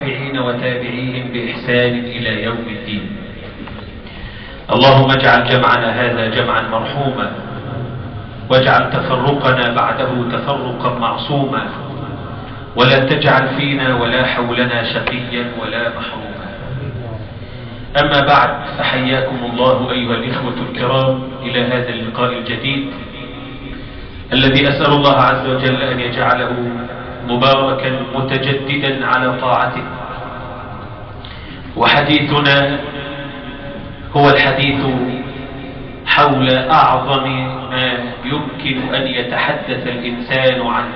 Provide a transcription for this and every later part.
والتابعين وتابعيهم بإحسان إلى يوم الدين. اللهم اجعل جمعنا هذا جمعا مرحوما، واجعل تفرقنا بعده تفرقا معصوما، ولا تجعل فينا ولا حولنا شقيا ولا محروما. أما بعد، فحياكم الله أيها الإخوة الكرام إلى هذا اللقاء الجديد الذي أسأل الله عز وجل أن يجعله مباركا متجددا على طاعته. وحديثنا هو الحديث حول أعظم ما يمكن أن يتحدث الإنسان عنه،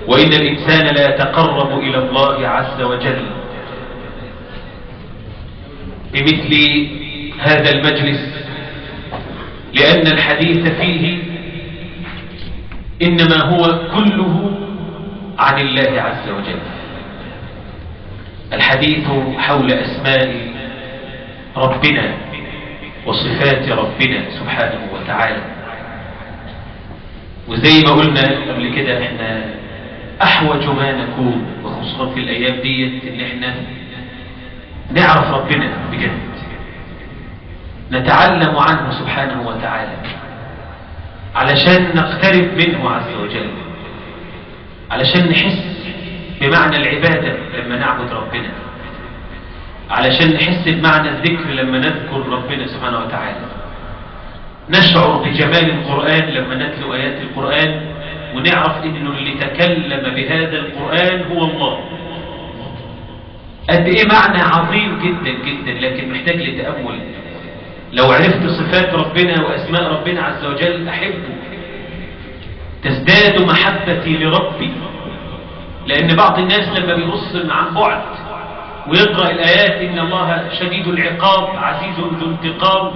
وإن الإنسان لا يتقرب إلى الله عز وجل بمثل هذا المجلس، لأن الحديث فيه إنما هو كله عن الله عز وجل. الحديث حول أسماء ربنا وصفات ربنا سبحانه وتعالى. وزي ما قلنا قبل كده، احنا أحوج ما نكون، وخصوصا في الأيام ديت، إن احنا نعرف ربنا بجد، نتعلم عنه سبحانه وتعالى علشان نقترب منه عز وجل، علشان نحس بمعنى العبادة لما نعبد ربنا، علشان نحس بمعنى الذكر لما نذكر ربنا سبحانه وتعالى، نشعر بجمال القرآن لما نتلو آيات القرآن، ونعرف إنه اللي تكلم بهذا القرآن هو الله. قد إيه معنى عظيم جدا جدا، لكن محتاج لتأمل. لو عرفت صفات ربنا وأسماء ربنا عز وجل أحبه، تزداد محبتي لربي. لأن بعض الناس لما بيبص عن بعد ويقرأ الآيات إن الله شديد العقاب عزيز ذو انتقام،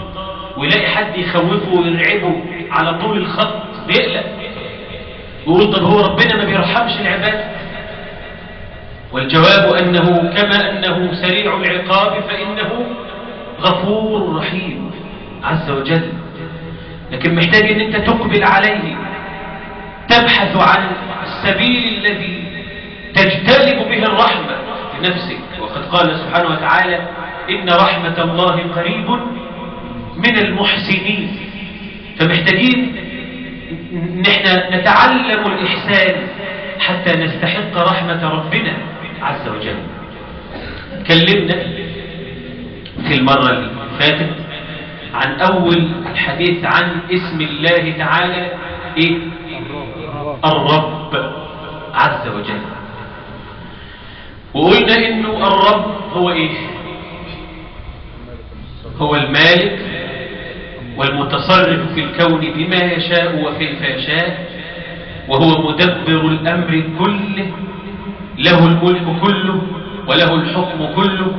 ويلاقي حد يخوفه ويرعبه على طول الخط، بيقلق ويقول طب هو ربنا ما بيرحمش العباد؟ والجواب أنه كما أنه سريع العقاب فإنه غفور رحيم عز وجل. لكن محتاج أن أنت تقبل عليه، تبحث عن السبيل الذي تجتلب به الرحمة لنفسك. وقد قال سبحانه وتعالى إن رحمة الله قريب من المحسنين. فمحتاجين نحن نتعلم الإحسان حتى نستحق رحمة ربنا عز وجل. تكلمنا في المرة اللي فاتت عن أول الحديث عن اسم الله تعالى، إيه؟ الرب عز وجل. وقلنا إنه الرب هو إيه؟ هو المالك والمتصرف في الكون بما يشاء وكيف يشاء، وهو مدبر الأمر كله، له الملك كله وله الحكم كله،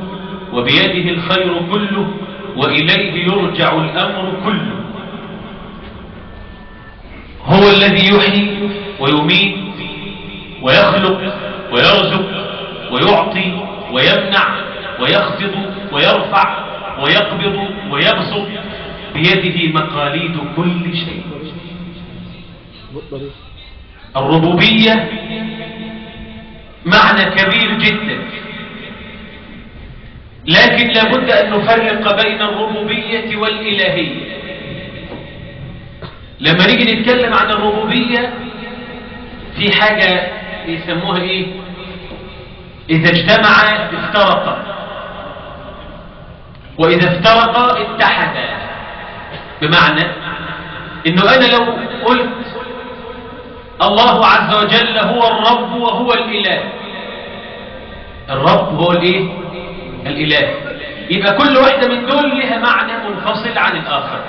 وبيده الخير كله، وإليه يرجع الأمر كله. هو الذي يحيي ويميت ويخلق ويرزق ويعطي ويمنع ويخفض ويرفع ويقبض ويبسط، بيده مقاليد كل شيء. الربوبية معنى كبير جدا، لكن لابد أن نفرق بين الربوبية والإلهية. لما نيجي نتكلم عن الربوبية في حاجة يسموها إيه؟ إذا اجتمع افترقا، وإذا افترقا اتحدا. بمعنى إنه أنا لو قلت الله عز وجل هو الرب وهو الإله، الرب هو الإيه؟ الإله، يبقى كل واحدة من دول لها معنى منفصل عن الآخر.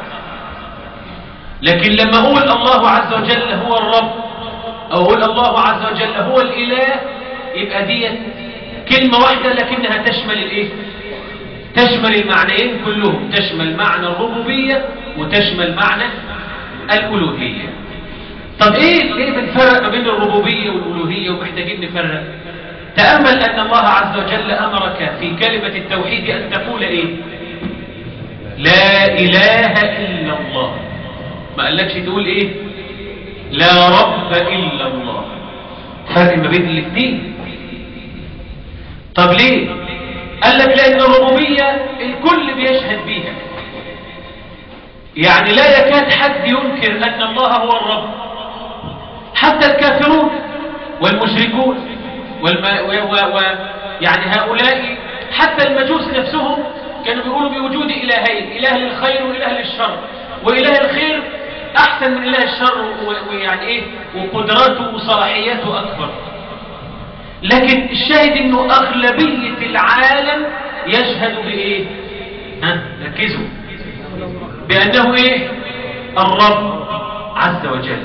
لكن لما أقول الله عز وجل هو الرب أو أقول الله عز وجل هو الإله، يبقى دي كلمة واحدة لكنها تشمل الإيه؟ تشمل المعنيين كلهم، تشمل معنى الربوبية وتشمل معنى الألوهية. طب إيه ليه بنفرق ما بين الربوبية والألوهية ومحتاجين نفرق؟ تأمل أن الله عز وجل أمرك في كلمة التوحيد أن تقول إيه؟ لا إله إلا الله. ما قالكش تقول إيه؟ لا رب إلا الله. فرق ما بين الاثنين. طب ليه؟ قال لك لأن الربوبية الكل بيشهد بيها، يعني لا يكاد حد ينكر أن الله هو الرب، حتى الكافرون والمشركون يعني هؤلاء، حتى المجوس نفسهم كانوا بيقولوا بوجود إلهين، إله للخير وإله للشر، وإله الخير أحسن من إله الشر، ويعني إيه، وقدراته وصلاحياته أكبر. لكن الشاهد إنه أغلبية العالم يشهد بإيه؟ ها، ركزوا، بأنه إيه؟ الرب عز وجل.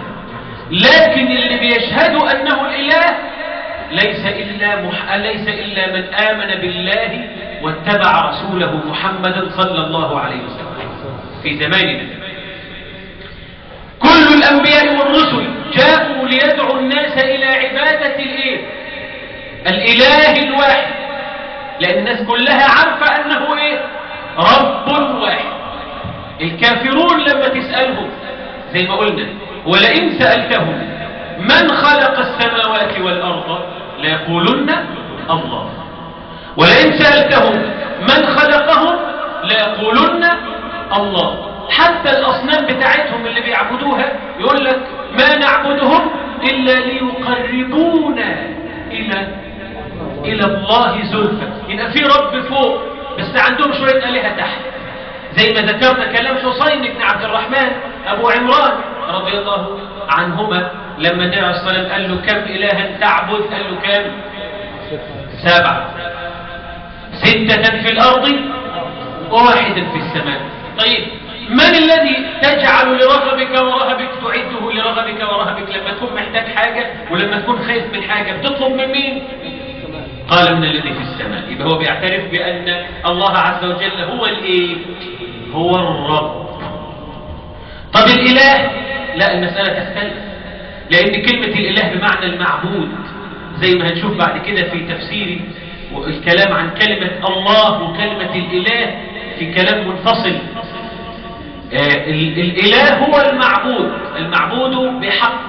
لكن اللي بيشهدوا أنه الإله ليس إلا من آمن بالله واتبع رسوله محمدا صلى الله عليه وسلم. في زماننا كل الأنبياء والرسل جاءوا ليدعوا الناس إلى عبادة الإيه؟ الإله الواحد، لأن الناس كلها عارفة أنه إيه؟ رب واحد. الكافرون لما تسألهم زي ما قلنا، ولئن سألتهم من خلق السماوات والأرض ليقولن الله، ولئن سألتهم من خلقهم ليقولن الله. حتى الأصنام بتاعتهم اللي بيعبدوها يقول لك ما نعبدهم إلا ليقربونا إلى الله زلفى. يبقى في رب فوق بس عندهم شوية آلهة تحت، زي ما ذكرنا كلام حسين بن عبد الرحمن أبو عمران رضي الله عنهما لما النبي عليه الصلاة والسلام قال له كم إلها تعبد؟ قال له كم؟ 7، 6 في الأرض وواحدا في السماء. طيب من الذي تجعل لرغبك ورهبك، تعده لرغبك ورهبك لما تكون محتاج حاجة ولما تكون خايف من حاجة بتطلب من مين؟ قال من الذي في السماء. يبقى هو بيعترف بأن الله عز وجل هو الإيه؟ هو الرب. طب الإله؟ لا، المسألة تختلف، لأن كلمة الإله بمعنى المعبود، زي ما هنشوف بعد كده في تفسيري والكلام عن كلمة الله وكلمة الإله في كلام منفصل. الإله هو المعبود، المعبود بحق.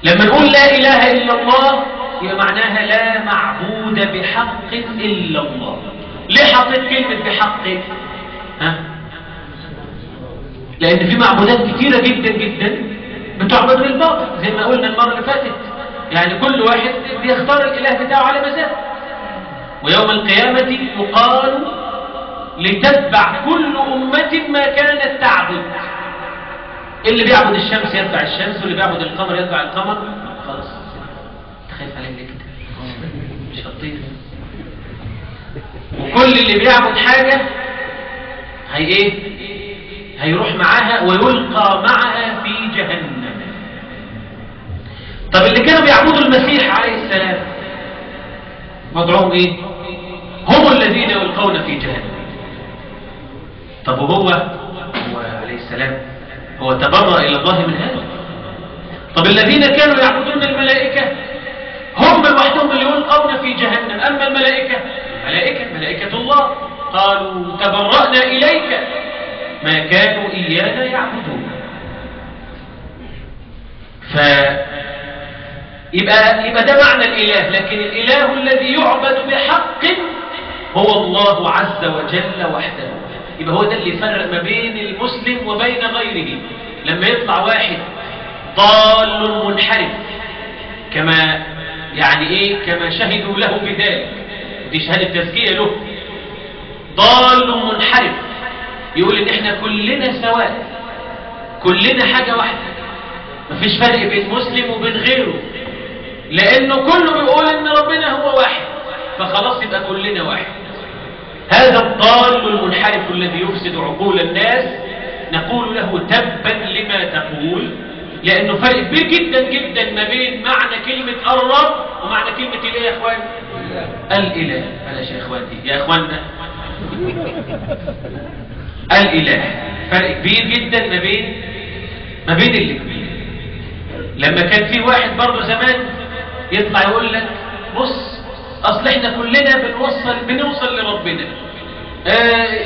لما نقول لا إله إلا الله يبقى معناها لا معبود بحق إلا الله. ليه حطيت كلمة بحق؟ ها؟ لأن في معبودات كتيرة جدا جدا بتعبد بالباطل، زي ما قلنا المرة اللي فاتت، يعني كل واحد بيختار الإله بتاعه على مزاجه. ويوم القيامة يقال لتتبع كل أمة ما كانت تعبد. اللي بيعبد الشمس يتبع الشمس، واللي بيعبد القمر يتبع القمر. خلاص، خايف عليك ليه كده؟ مش هتطير. وكل اللي بيعبد حاجة هي ايه؟ هيروح معاها ويلقى معها في جهنم. طب اللي كانوا بيعبدوا المسيح عليه السلام وضعهم ايه؟ هم الذين يلقون في جهنم. طب وهو هو عليه السلام هو تبرأ إلى الله من هذا. طب الذين كانوا يعبدون الملائكة هم لوحدهم اللي يلقون في جهنم، أما الملائكة، الملائكة ملائكة الله، قالوا تبرأنا إليك ما كانوا إيانا يعبدون. يبقى ده معنى الإله. لكن الإله الذي يعبد بحق هو الله عز وجل وحده. يبقى هو ده اللي يفرق ما بين المسلم وبين غيره. لما يطلع واحد ضال منحرف كما يعني ايه، كما شهدوا له بذلك، ودي شهادة تزكية له، ضال منحرف يقول ان احنا كلنا سواء، كلنا حاجة واحدة، مفيش فرق بين مسلم وبين غيره، لانه كله بيقول ان ربنا هو واحد، فخلاص يبقى كلنا واحد. هذا الضال المنحرف الذي يفسد عقول الناس نقول له تبا لما تقول، لأنه فرق كبير جدا جدا ما بين معنى كلمة الرب ومعنى كلمة الايه يا اخوان؟ الإله. بلاش يا اخواتي، يا اخواننا، الإله فرق كبير جدا ما بين الاثنين. لما كان في واحد برضه زمان يطلع يقول لك بص، اصل احنا كلنا بنوصل لربنا،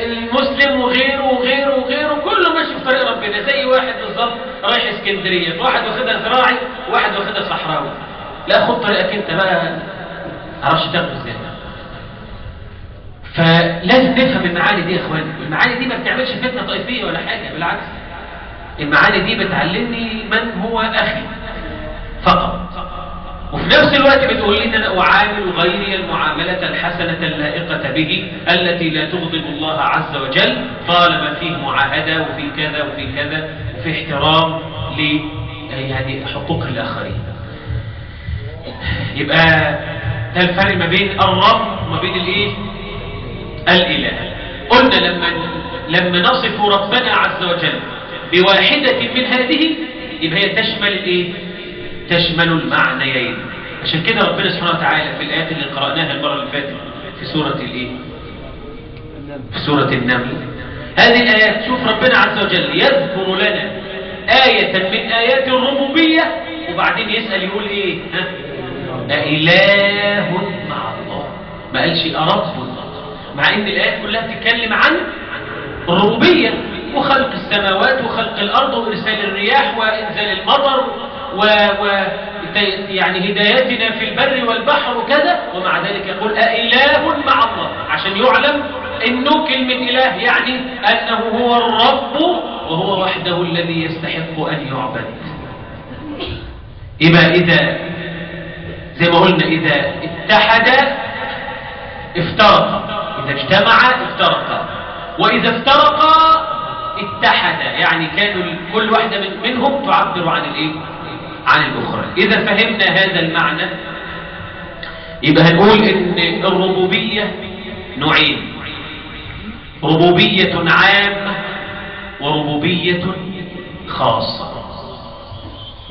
المسلم وغيره وغيره وغيره كله ماشي في طريق ربنا. زي واحد بالظبط رايح اسكندريه، واحد واخدها زراعي وواحد واخدها صحراوي. لا، خد طريقك انت بقى، تعرفش تاخده ازاي. فلازم نفهم المعاني دي يا اخواني. المعاني دي ما بتعملش فتنة طائفية ولا حاجة، بالعكس المعاني دي بتعلمني من هو اخي فقط، وفي نفس الوقت بتقول لي ان انا اعامل غيري المعاملة الحسنة اللائقة به التي لا تغضب الله عز وجل، طالما فيه معاهدة وفي كذا وفي كذا وفي احترام ل يعني حقوق الاخرين. يبقى ده الفرق ما بين الرب وما بين الايه؟ الاله. قلنا لما نصف ربنا عز وجل بواحدة من هذه يبقى هي تشمل الايه؟ تشمل المعنيين. عشان كده ربنا سبحانه وتعالى في الآيات اللي قرأناها المرة اللي فاتت في سورة الايه؟ في سورة النمل، هذه الآيات شوف ربنا عز وجل يذكر لنا آية من آيات الربوبية وبعدين يسأل يقول ايه؟ ها؟ أإله مع الله، ما قالش أرب، مع ان الآيات كلها بتتكلم عن الربوبية وخلق السماوات وخلق الأرض وإرسال الرياح وإنزال المطر و يعني هدايتنا في البر والبحر وكذا، ومع ذلك يقول أإله مع الله، عشان يعلم إنه كلمة إله يعني أنه هو الرب وهو وحده الذي يستحق أن يعبد. يبقى إذا زي ما قلنا إذا اتحد افترق، إذا اجتمع افترق، وإذا افترقا اتحد، يعني كانوا كل واحدة منهم تعبر عن الايه؟ عن الأخرى. إذا فهمنا هذا المعنى يبقى هنقول إن الربوبية نوعين: ربوبية عامة وربوبية خاصة.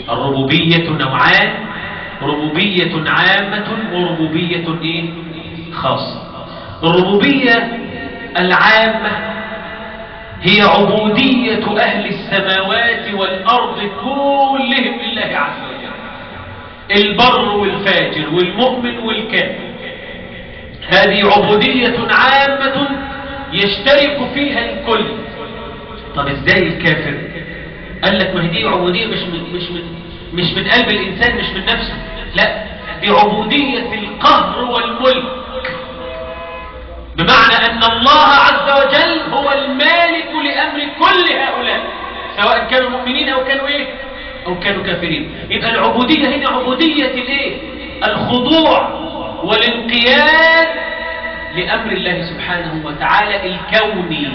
الربوبية نوعان: ربوبية عامة وربوبية إيه؟ خاصة. الربوبية العامة هي عبودية أهل السماوات والأرض كلهم لله عز وجل، البر والفاجر والمؤمن والكافر. هذه عبودية عامة يشترك فيها الكل. طب ازاي الكافر؟ قال لك ما هي دي عبودية مش من قلب الإنسان، مش من نفسه، لا، دي عبودية القهر والملك، بمعنى أن الله عز وجل هو المالك لأمر كل هؤلاء، سواء كانوا مؤمنين أو كانوا إيه؟ أو كانوا كافرين. يبقى العبودية هنا عبودية الإيه؟ الخضوع والانقياد لأمر الله سبحانه وتعالى الكوني،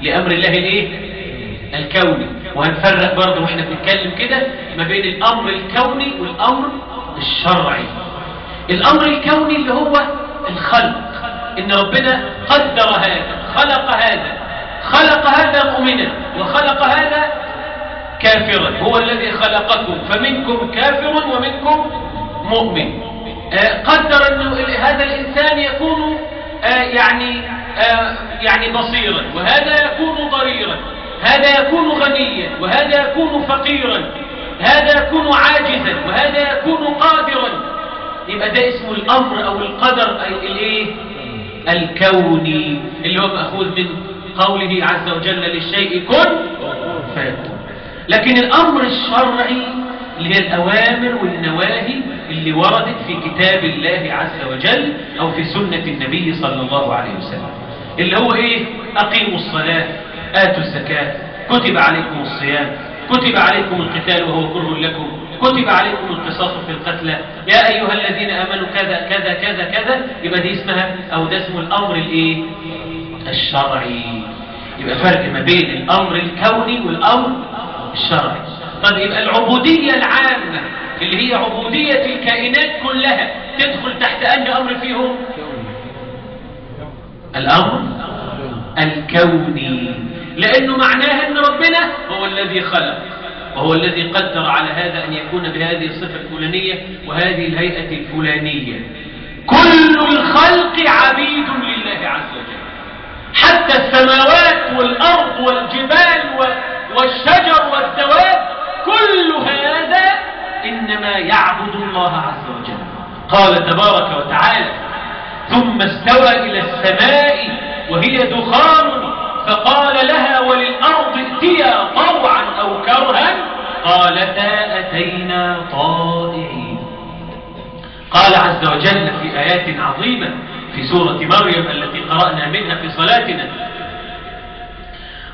لأمر الله الإيه؟ الكوني. وهنفرق برضه واحنا بنتكلم كده ما بين الأمر الكوني والأمر الشرعي. الأمر الكوني اللي هو الخلق، إن ربنا قدر هذا، خلق هذا، خلق هذا مؤمنا وخلق هذا كافرا، هو الذي خلقكم فمنكم كافر ومنكم مؤمن. قدر أن هذا الإنسان يكون يعني بصيرا، وهذا يكون ضريرا، هذا يكون غنيا وهذا يكون فقيرا، هذا يكون عاجزا وهذا يكون قادرا. يبقى ده اسمه الأمر أو القدر الايه؟ الكوني، اللي هو مأخوذ من قوله عز وجل للشيء كن فيكون. لكن الأمر الشرعي اللي هي الأوامر والنواهي اللي وردت في كتاب الله عز وجل أو في سنة النبي صلى الله عليه وسلم، اللي هو إيه؟ أقيموا الصلاة، آتوا الزكاة، كتب عليكم الصيام، كتب عليكم القتال وهو كره لكم، كتب عليكم القصاص في القتلى، يا أيها الذين آمنوا كذا كذا كذا كذا. يبقى دي اسمها أو ده اسمه الأمر الإيه؟ الشرعي. يبقى فرق ما بين الأمر الكوني والأمر الشرعي. طب يبقى العبودية العامة اللي هي عبودية الكائنات كلها تدخل تحت أي أمر فيهم؟ الأمر الكوني، لأنه معناها أن ربنا هو الذي خلق وهو الذي قدر على هذا أن يكون بهذه الصفة الفلانية وهذه الهيئة الفلانية. كل الخلق عبيد لله عز وجل، حتى السماوات والأرض والجبال والشجر والدواب، كل هذا إنما يعبد الله عز وجل. قال تبارك وتعالى: ثم استوى إلى السماء وهي دخان فقال لها وللأرض ائتيا طوعا أو كرها قالتا أتينا طائعين. قال عز وجل في آيات عظيمة في سورة مريم التي قرأنا منها في صلاتنا: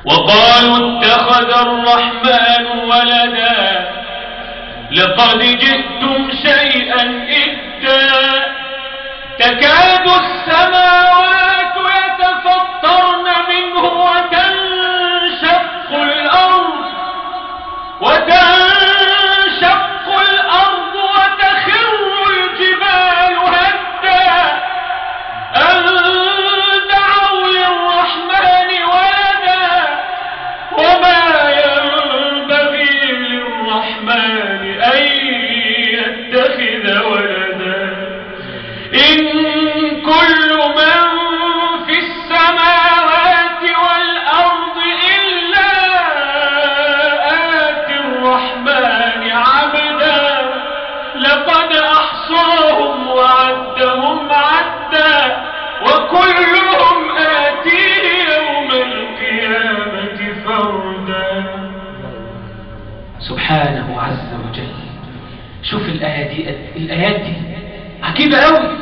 وقالوا اتخذ الرحمن ولدا لقد جئتم شيئا إدا تكاد السماوات يتفطرن منه وتنشق الأرض وتخر الجبال هدا أن دعوا للرحمن ولدا وما ينبغي للرحمن أن يتخذ ولدا إن كل من في السماوات والأرض إلا آتي الرحمن عبدا لقد أحصاهم وعدهم عدا وكلهم آتيه يوم القيامة فردا. سبحانه عز وجل. شوف الآية دي، الآيات دي عجيبة قوي.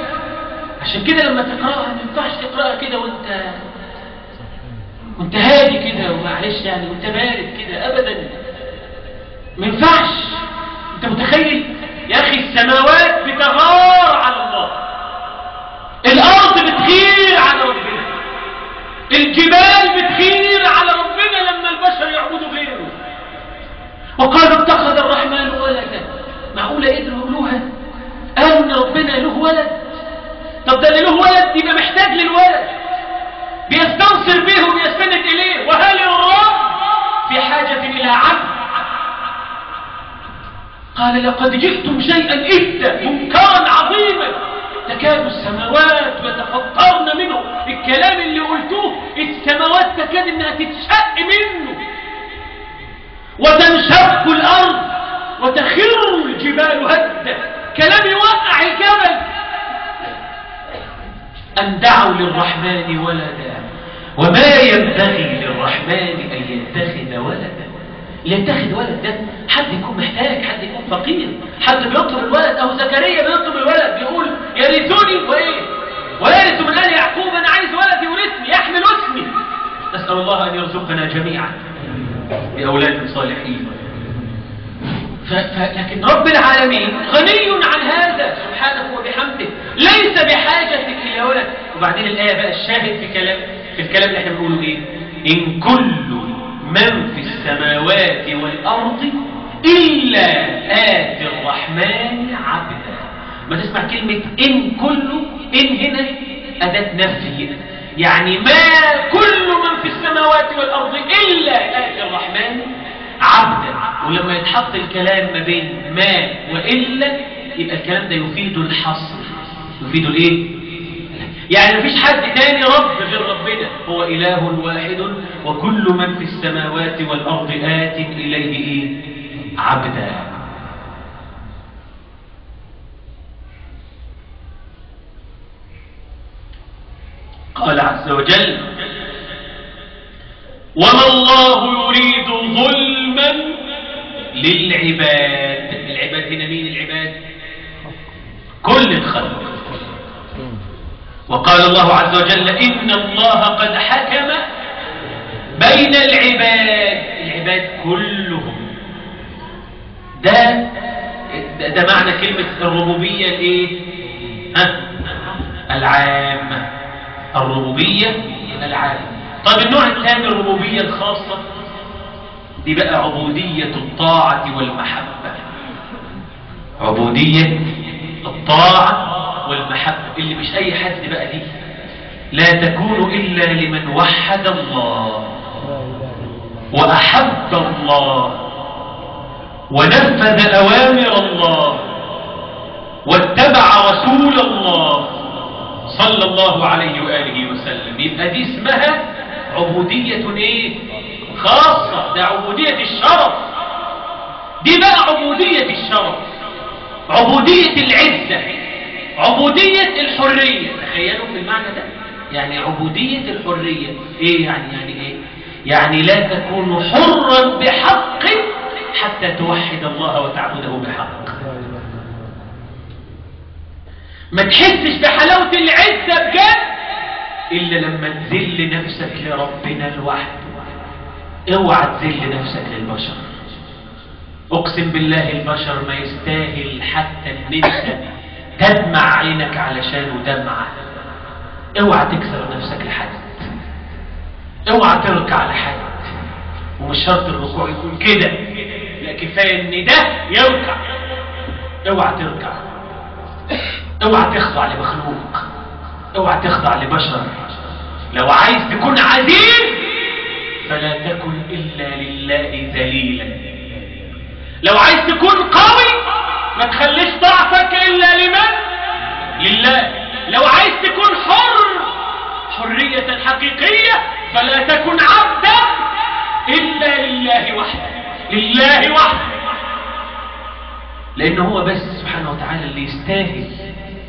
عشان كده لما تقرأها ما ينفعش تقرأها كده وانت هادي كده ومعلش يعني وانت بارد كده، أبدا ما ينفعش. انت متخيل يا أخي السماوات بتغار على الله، الأرض بتغير على ربنا، الجبال بتغير على ربنا لما البشر يعبدوا غيره. وقالوا اتخذ الرحمن ولدا. معقولة قدروا يقولوها؟ قالوا ان ربنا له ولد. طب ده اللي له ولد يبقى محتاج للولد، بيستنصر به وبيستند اليه. وهل الرب في حاجة الى عبد؟ قال لقد جئتم شيئا إدا منكرا عظيما تكاد السماوات يتفطرن منه. الكلام اللي قلتوه السماوات تكاد انها تتشق منه، وتنشق الارض وتخر الجبال هدا. كلام يوقع الجبل. أن دعوا للرحمن ولدا وما ينبغي للرحمن أن يتخذ ولدا. يتخذ ولد ده حد يكون محتاج، حد يكون فقير، حد بيطلب الولد. أو زكريا بيطلب الولد، بيقول يرثني وإيه؟ ويرث من آل يعقوب، أنا عايز ولد يورثني يحمل اسمي. نسأل الله أن يرزقنا جميعا بأولاد صالحين. لكن رب العالمين غني عن هذا سبحانه وبحمده، ليس بحاجة إلى ولد. وبعدين الآية بقى الشاهد في الكلام اللي احنا بنقوله إيه؟ إن كل من في السماوات والأرض إلا آتي الرحمن عبدا. ما تسمع كلمة إن كل، إن هنا أداة نفي، يعني ما كل من في السماوات والأرض إلا آتي الرحمن عبدا. ولما يتحط الكلام ما بين ما وإلا يبقى الكلام ده يفيد الحصر، يفيد الايه؟ يعني مفيش حد تاني رب غير ربنا، هو إله واحد وكل من في السماوات والأرض آت إليه إيه؟ عبدا. قال عز وجل وما الله يريد ظلما للعباد. العباد هنا مين العباد؟ كل الخلق. وقال الله عز وجل إن الله قد حكم بين العباد، العباد كلهم. ده معنى كلمة الربوبية الايه؟ ها؟ العامة، الربوبية العامة. طب النوع الثاني الربوبية الخاصة، دي بقى عبودية الطاعة والمحبة. عبودية الطاعة والمحبة اللي مش أي حد بقى، دي لا تكون إلا لمن وحد الله وأحب الله ونفذ أوامر الله واتبع رسول الله صلى الله عليه وآله وسلم. يبقى دي اسمها عبودية ايه؟ خاصة. ده عبودية الشرف، دي بقى عبودية الشرف، عبودية العزة، عبودية الحرية. تخيلوا في المعنى ده، يعني عبودية الحرية ايه يعني؟ يعني ايه؟ يعني لا تكون حرا بحق حتى توحد الله وتعبده بحق. ما تحسش بحلاوة العزة بجد إلا لما تذل نفسك لربنا لوحده. اوعى تذل نفسك للبشر. اقسم بالله البشر ما يستاهل حتى ان انت تدمع عينك علشانه دمعة. اوعى تكسر نفسك لحد، اوعى تركع لحد. ومش شرط الركوع يكون كده، لا كفايه ان ده يركع. اوعى تركع، اوعى تخضع لمخلوق، اوعى تخضع لبشر. لو عايز تكون عزيز فلا تكن الا لله ذليلا. لو عايز تكون قوي ما تخليش ضعفك الا لمن؟ لله. لو عايز تكون حر حرية حقيقية فلا تكن عبدا إلا لله وحده، لله وحده. لأنه هو بس سبحانه وتعالى اللي يستاهل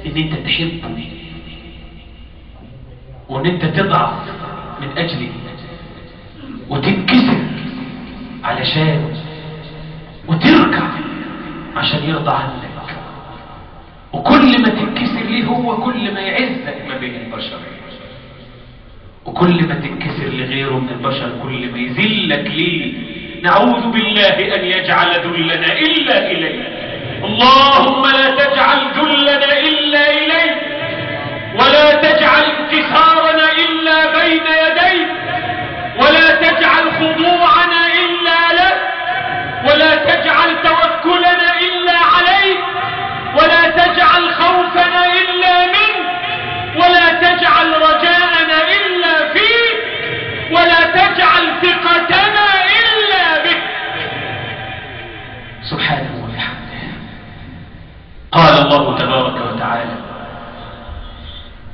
إن أنت تحبه وإن أنت تضعف من أجله وتنكسر علشانه وتركع عشان يرضى عنك. وكل ما تنكسر ليه هو كل ما يعزك ما بين البشر، وكل ما تنكسر لغيره من البشر كل ما يذلك ليه. نعوذ بالله أن يجعل ذلنا إلا إليه. اللهم لا تجعل ذلنا إلا إليك، ولا تجعل انكسارنا إلا بين يديك، ولا تجعل خضوعنا إلا لك، ولا تجعل توكلنا إلا عليك، ولا تجعل خوفنا إلا منك، ولا تجعل رجاءنا إلا فيك، ولا تجعل ثقتنا إلا بك. سبحانه وبحمده. قال الله تبارك وتعالى: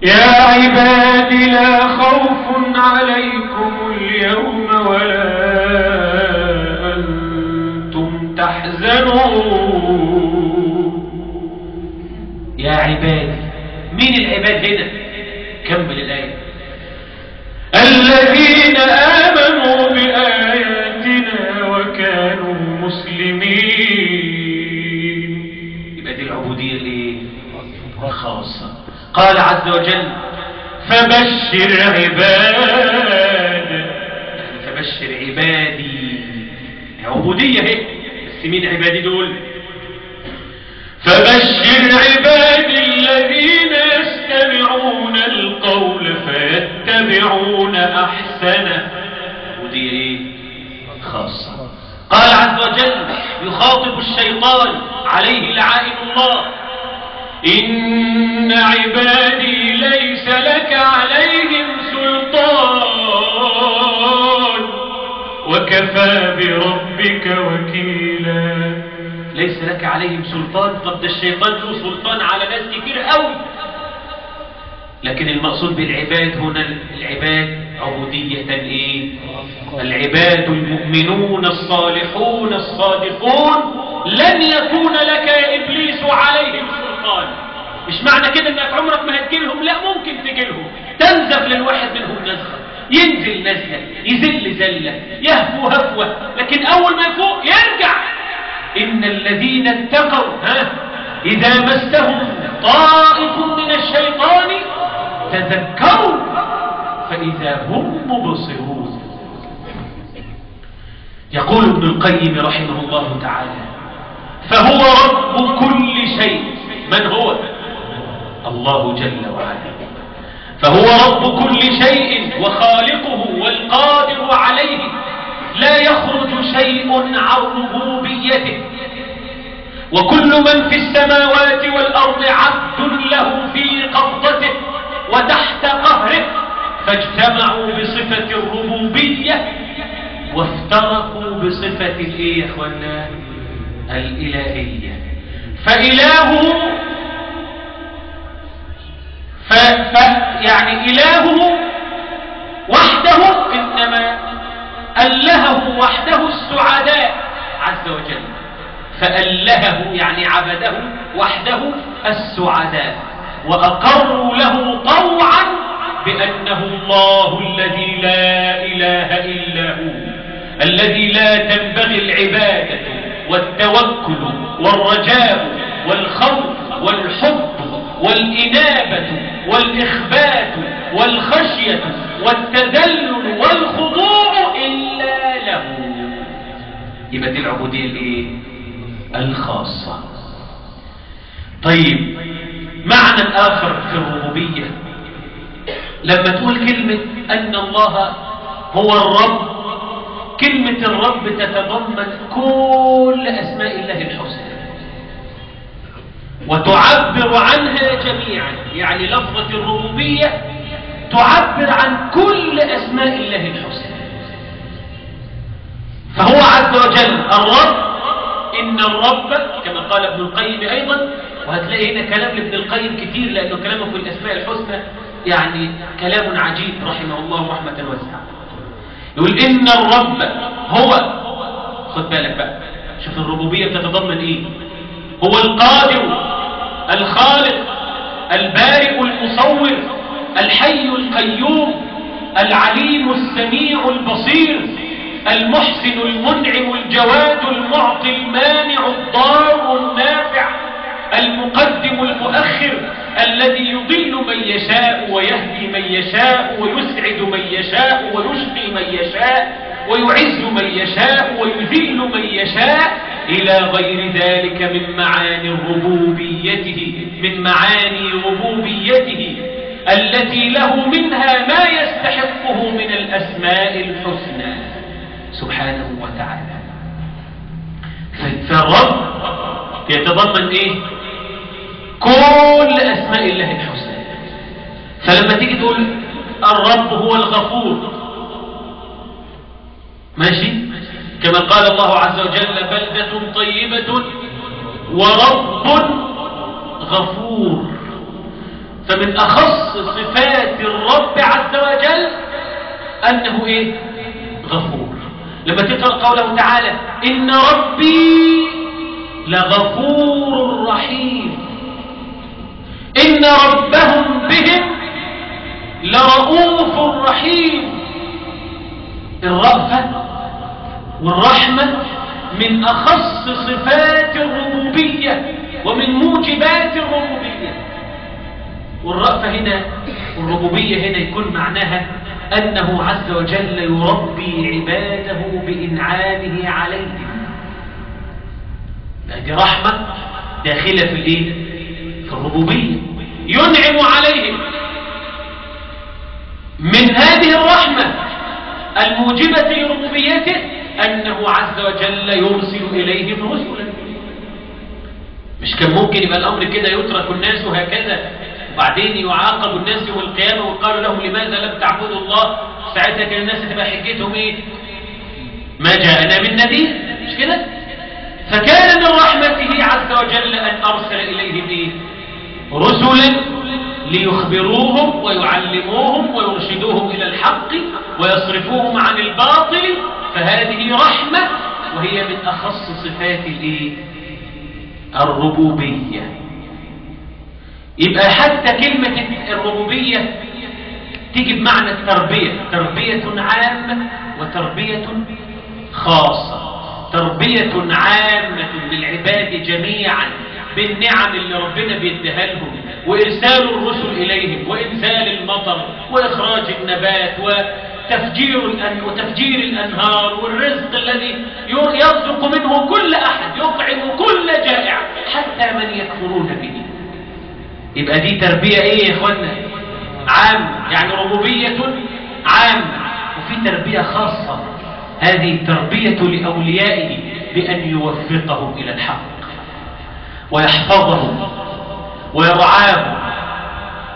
يا عباد لا خوف عليكم اليوم ولا أنتم تحزنون. يا عبادي، مين العباد هنا؟ كمل الآية: الذين آمنوا بآياتنا وكانوا مسلمين. يبقى دي العبودية الايه؟ الخاصة. قال عز وجل: فبشر عباد، يعني فبشر عبادي، عبودية اهي، بس مين عبادي دول؟ فبشر عبادي الذين يستمعون القول فيتبعون أحسنه. ودي ايه؟ خاصة. قال عز وجل يخاطب الشيطان عليه لعائن الله: إن عبادي ليس لك عليهم سلطان وكفى بربك وكيلا. ليس لك عليهم سلطان. طب ده الشيطان له سلطان على ناس كتير قوي، لكن المقصود بالعباد هنا العباد عبودية ايه؟ العباد المؤمنون الصالحون الصادقون لن يكون لك يا إبليس عليهم سلطان. مش معنى كده انك عمرك ما هتجيلهم، لا ممكن تجيلهم، تنزف للواحد منهم نزغة، ينزل نزلة، يزل زلة، يهفو هفوة، لكن اول ما يفوق يرجع. إن الذين اتقوا إذا مسهم طائف من الشيطان تذكروا فإذا هم مبصرون. يقول ابن القيم رحمه الله تعالى: فهو رب كل شيء. من هو؟ الله جل وعلا. فهو رب كل شيء وخالقه والقادر عليه، لا يخرج شيء عن ربوبيته، وكل من في السماوات والأرض عبد له في قبضته وتحت قهره، فاجتمعوا بصفة الربوبية وافترقوا بصفة الايه يا اخوانا؟ الإلهية. فإلهه يعني إلهه وحده، إنما ألهه وحده السعداء عز وجل، فألهه يعني عبده وحده السعداء، وأقروا له طوعا بأنه الله الذي لا إله إلا هو، الذي لا تنبغي العبادة والتوكل والرجاء والخوف والحب والإنابة والإخبات والخشية والتذلل والخضوع إلا له. يبقى دي العبودية الإيه؟ الخاصة. طيب، معنى آخر في الربوبية، لما تقول كلمة أن الله هو الرب، كلمة الرب تتضمن كل أسماء الله الحسنى وتعبر عنها جميعا. يعني لفظة الربوبية تعبر عن كل أسماء الله الحسنى. فهو عز وجل الرب. إن الرب كما قال ابن القيم أيضا، وهتلاقي هنا كلام لابن القيم كتير لأنه كلامه في الأسماء الحسنى يعني كلام عجيب رحمه الله رحمة واسعة. يقول إن الرب هو، خد بالك بقى، شوف الربوبية بتتضمن إيه؟ هو القادر الخالق البارئ المصور الحي القيوم العليم السميع البصير المحسن المنعم الجواد المعطي المانع الضار النافع المقدم المؤخر الذي يضل من يشاء ويهدي من يشاء ويسعد من يشاء ويشقي من يشاء ويعز من يشاء ويذل من يشاء، إلى غير ذلك من معاني ربوبيته، من معاني ربوبيته التي له منها ما يستحقه من الأسماء الحسنى سبحانه وتعالى. فالرب يتضمن إيه؟ كل أسماء الله الحسنى. فلما تيجي تقول الرب هو الغفور، ماشي، كما قال الله عز وجل بلدة طيبة ورب غفور. فمن أخص صفات الرب عز وجل أنه إيه؟ غفور. لما تقرأ قوله تعالى إن ربي لغفور رحيم، إن ربهم بهم لرؤوف رحيم. الرأفة والرحمة من أخص صفات الربوبية ومن موجبات الربوبية. والرأفة هنا والربوبية هنا يكون معناها أنه عز وجل يربي عباده بإنعامه عليهم. دي رحمة داخلة في الإيه؟ في الربوبية، ينعم عليهم. من هذه الرحمة الموجبة لربوبيته أنه عز وجل يرسل إليهم رسلا. مش كان ممكن يبقى الأمر كده يترك الناس هكذا وبعدين يعاقب الناس يوم القيامة وقالوا لهم لماذا لم تعبدوا الله؟ ساعتها كان الناس تبقى حجتهم إيه؟ ما جاءنا من نذير، مش كده؟ فكان من رحمته عز وجل أن أرسل إليهم إيه؟ رسلا ليخبروهم ويعلموهم ويرشدوهم إلى الحق ويصرفوهم عن الباطل. فهذه رحمة، وهي من أخص صفات الإيه؟ الربوبية. يبقى حتى كلمة الربوبية تيجي بمعنى التربية، تربية عامة وتربية خاصة. تربية عامة للعباد جميعا بالنعم اللي ربنا بيديها لهم، وإرسال الرسل إليهم، وإنزال المطر، وإخراج النبات، وتفجير الأنهار، والرزق الذي يرزق منه كل أحد، يطعم كل جائع حتى من يكفرون به. يبقى دي تربية إيه يا إخوانا؟ عامة، يعني ربوبية عامة. وفي تربية خاصة، هذه التربية لأوليائه بأن يوفقهم إلى الحق ويحفظهم ويرعاهم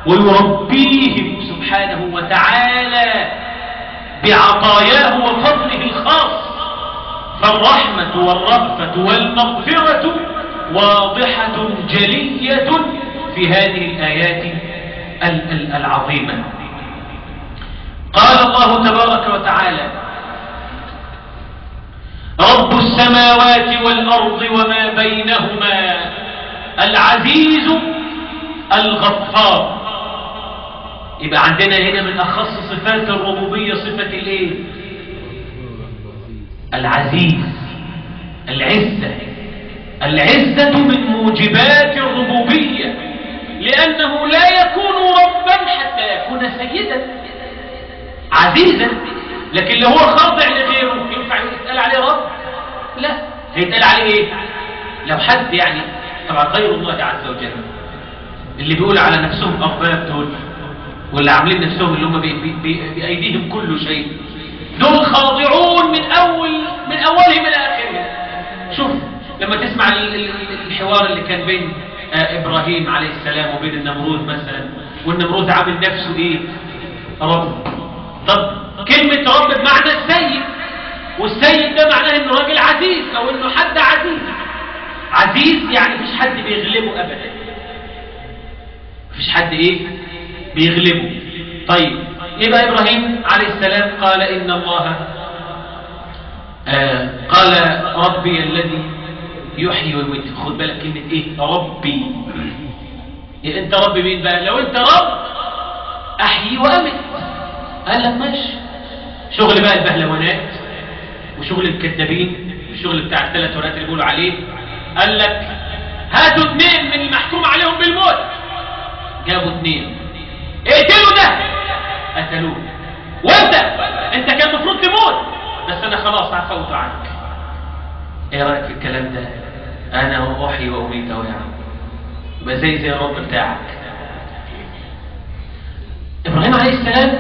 ويربيهم سبحانه وتعالى بعطاياه وفضله الخاص. فالرحمة والرأفة والمغفرة واضحة جلية في هذه الآيات العظيمة. قال الله تبارك وتعالى رب السماوات والأرض وما بينهما العزيز الغفار. يبقى عندنا هنا من أخص صفات الربوبية صفة الايه؟ العزيز، العزة. العزة من موجبات الربوبية، لأن لأنه لا يكون ربا حتى يكون سيدا عزيزا. لكن لو هو خاضع لغيره ينفع يتقال عليه رب؟ لا، هيتقال عليه ايه؟ لو حد يعني طبعا غير الله عز وجل، اللي بيقول على نفسهم أرباب دول، واللي عاملين نفسهم اللي هم بأيديهم كل شيء، دول خاضعون من أولهم إلى آخرهم. شوف لما تسمع الحوار اللي كان بين إبراهيم عليه السلام وبين النمرود مثلا، والنمرود عامل نفسه إيه؟ رب. طب كلمة رب بمعنى السيد، والسيد ده معناه إنه راجل عزيز أو إنه حد عزيز. عزيز يعني مفيش حد بيغلبه أبدا، مفيش حد إيه؟ بيغلبه. طيب يبقى إبراهيم عليه السلام قال إن الله قال ربي الذي يحيي ويميت. خد بالك كلمة إيه؟ ربي. إيه أنت رب مين بقى؟ لو أنت رب أحيي وأمت. قال لك ماشي. شغل بقى البهلوانات وشغل الكذابين والشغل بتاع الثلاث ورقات اللي بيقولوا عليه. قال لك هاتوا 2 من المحكوم عليهم بالموت. جابوا 2، اقتلوا ده، قتلوه. وانت كان المفروض تموت، بس انا خلاص عفوت عنك. ايه رايك في الكلام ده؟ انا احيي واميت اهو يا عم، يبقى زي الرب بتاعك. ابراهيم عليه السلام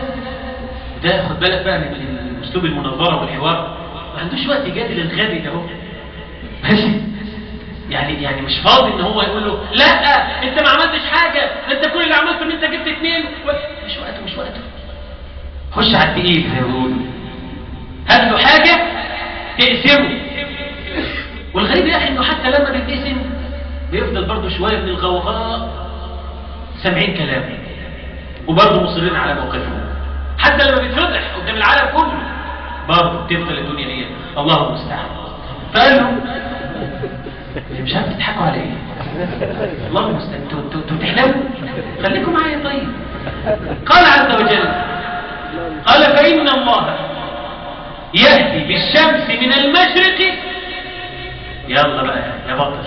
ده خد بالك بقى من اسلوب المناظره والحوار، ما عندوش وقت يجادل الغبي ده اهو، ماشي؟ يعني مش فاضي ان هو يقول له لا انت ما عملتش حاجه، انت كل اللي عملته ان انت جبت 2. مش وقته، مش وقته. خش على التقيل زي ما بيقولوا، هات له حاجه تقسمه. والغريب يا اخي انه حتى لما بيتقسم بيفضل برضه شويه من الغوغاء سامعين كلامه وبرضه مصرين على موقفهم. حتى لما بيتفضح قدام العالم كله برضه بتفضل الدنيا هي الله المستعان. فقال له مش عارف تضحكوا على ايه؟ الله المستعان، انتوا بتحلموا؟ خليكم معايا. طيب قال عز وجل، قال فإن الله يأتي بالشمس من المشرق. يلا بقى يا بطل،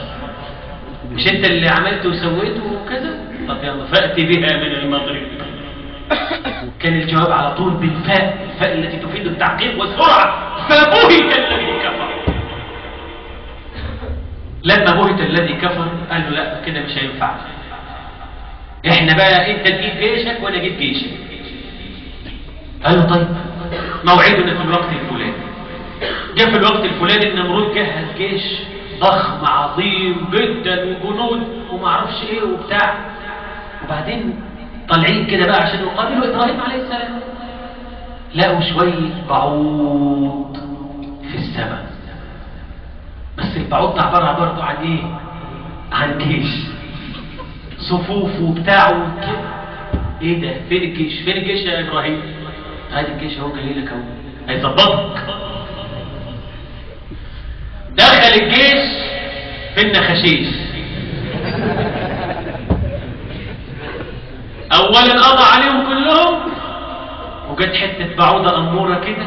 مش انت اللي عملته وسويته وكذا؟ طب يلا فأتي بها من المغرب. وكان الجواب على طول بالفاء، الفاء التي تفيد التعقيب والسرعة. فبهت الذي كفر. لما بهت الذي كفر قال له لا كده مش هينفع، احنا بقى انت تجيب جيشك وانا اجيب جيشي. قال له طيب موعدنا في الوقت الفلاني. جاء في الوقت الفلاني النمرود جهز جيش ضخم عظيم جدا وجنود وما اعرفش ايه وبتاع، وبعدين طالعين كده بقى عشان يقابلوا ابراهيم عليه السلام. لقوا شويه بعوض في السماء، بس البعوض ده عباره برضه عن ايه؟ عن جيش، صفوف وبتاع. ايه ده؟ فين الجيش؟ فين الجيش يا ابراهيم؟ ادي الجيش اهو جاي لك اهو هيظبطك. دخل الجيش في النخاشيش. اولا قضى عليهم كلهم، وجت حته بعوضه اموره كده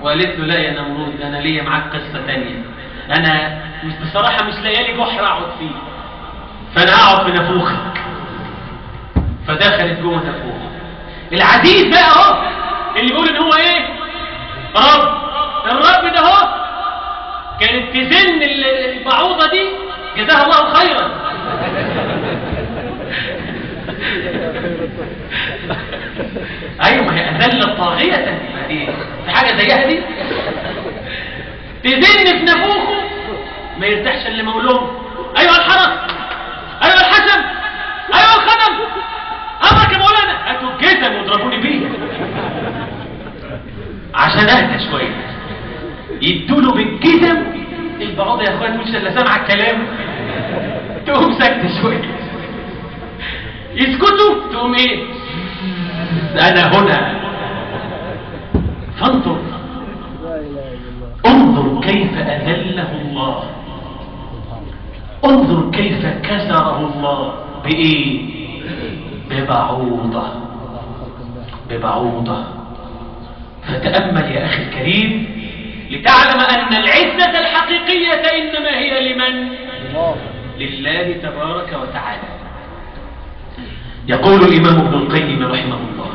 وقالت له لا يا نمرود، انا ليا معاك قصه تانية، انا مش بصراحه مش لاقيه لي جحر اقعد فيه، فانا هقعد في نافوخك. فدخلت جوه نافوخه. العزيز بقى اهو اللي بيقول ان هو ايه؟ رب. الرب ده اهو كانت تزن البعوضه دي، جزاها الله خيرا. ايوه ما هي اذلت طاغيه، في حاجه زيها دي؟ تزن في نافوخه ما يرتاحش الا لما اقول لهم ايوه الحرس، ايوه الحشم، ايوه الخدم، امرك يا مولانا، هاتوا الجزم واضربوني بيه عشان اهدى شويه. يدوله بالجزم البعوضه يا اخويا، تقولش الا سامعه الكلام، تقوم ساكته شويه، يسكتوا، تقوم ايه؟ انا هنا. فانظر، انظر كيف اذله الله، انظر كيف كسره الله بايه؟ ببعوضه، ببعوضه. فتأمل يا أخي الكريم لتعلم أن العزة الحقيقية إنما هي لمن؟ لله تبارك وتعالى. يقول الإمام ابن القيم رحمه الله: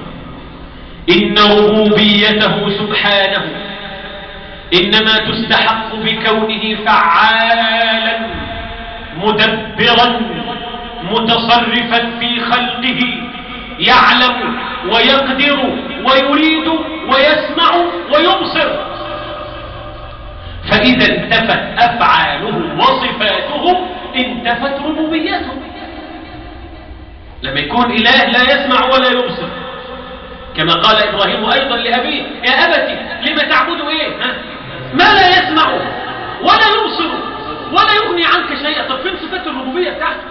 إن ربوبيته سبحانه إنما تستحق بكونه فعالا مدبرا متصرفا في خلقه، يعلم ويقدر ويريد ويسمع ويبصر. فإذا انتفت أفعاله وصفاته انتفت ربوبيته. لما يكون إله لا يسمع ولا يبصر، كما قال إبراهيم أيضا لأبيه: يا أبتي لم تعبد إيه؟ ما لا يسمع ولا يبصر ولا يغني عنك شيئا. طب فين صفات الربوبية بتاعته؟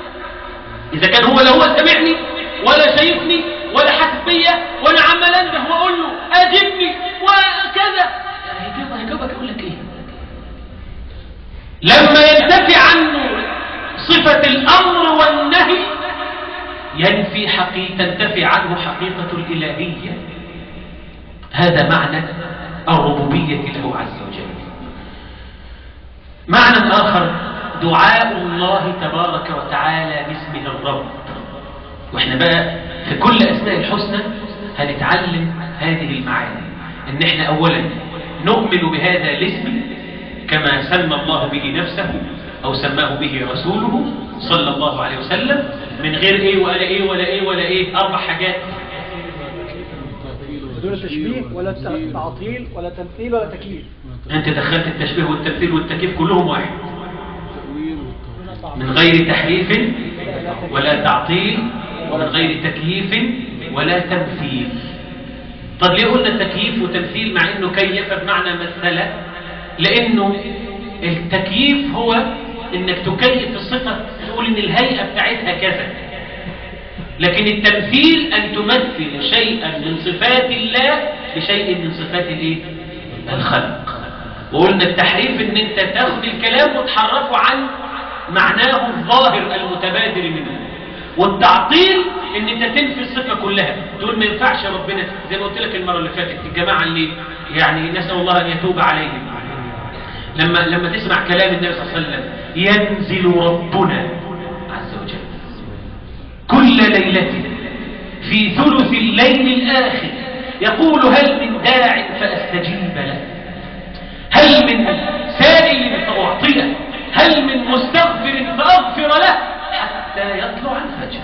إذا كان هو لا هو سمعني ولا شايفني ولا حاسس بيا، وأنا عمال أنده وأقول له أجبني وكذا، هيجاوبك يقول لك إيه؟ لما ينتفي عنه صفة الأمر والنهي ينفي حقيقة، تنتفي عنه حقيقة الإلهية. هذا معنى الربوبية له عز وجل. معنى آخر: دعاء الله تبارك وتعالى باسمه الرب. واحنا بقى في كل أسماء الحسنى هنتعلم هذه المعاني، ان احنا أولا نؤمن بهذا الاسم كما سمى الله به نفسه أو سماه به رسوله صلى الله عليه وسلم، من غير إيه ولا إيه ولا إيه ولا إيه، 4 حاجات: دون تشبيه ولا تعطيل ولا تمثيل ولا تكييف. أنت دخلت التشبيه والتمثيل والتكييف كلهم واحد، من غير تحريف ولا تعطيل ومن غير تكييف ولا تمثيل. طب ليه قلنا تكييف وتمثيل مع إنه كيف بمعنى مثل؟ لأنه التكييف هو إنك تكيف الصفة، تقول إن الهيئة بتاعتها كذا، لكن التمثيل أن تمثل شيئا من صفات الله بشيء من صفات الإيه؟ الخلق. وقلنا التحريف إن أنت تاخد الكلام وتحرفه عن معناه الظاهر المتبادر منه، والتعطيل إن أنت تنفي الصفة كلها، تقول ما ينفعش ربنا، زي ما قلت لك المرة اللي فاتت الجماعة اللي يعني نسأل الله أن يتوب عليهم، لما تسمع كلام النبي صلى الله عليه وسلم: ينزل ربنا عز وجل كل ليلة في ثلث الليل الآخر يقول: هل من داع فأستجيب له، هل من سائل فأعطيه، هل من مستغفر فأغفر له، حتى يطلع الفجر.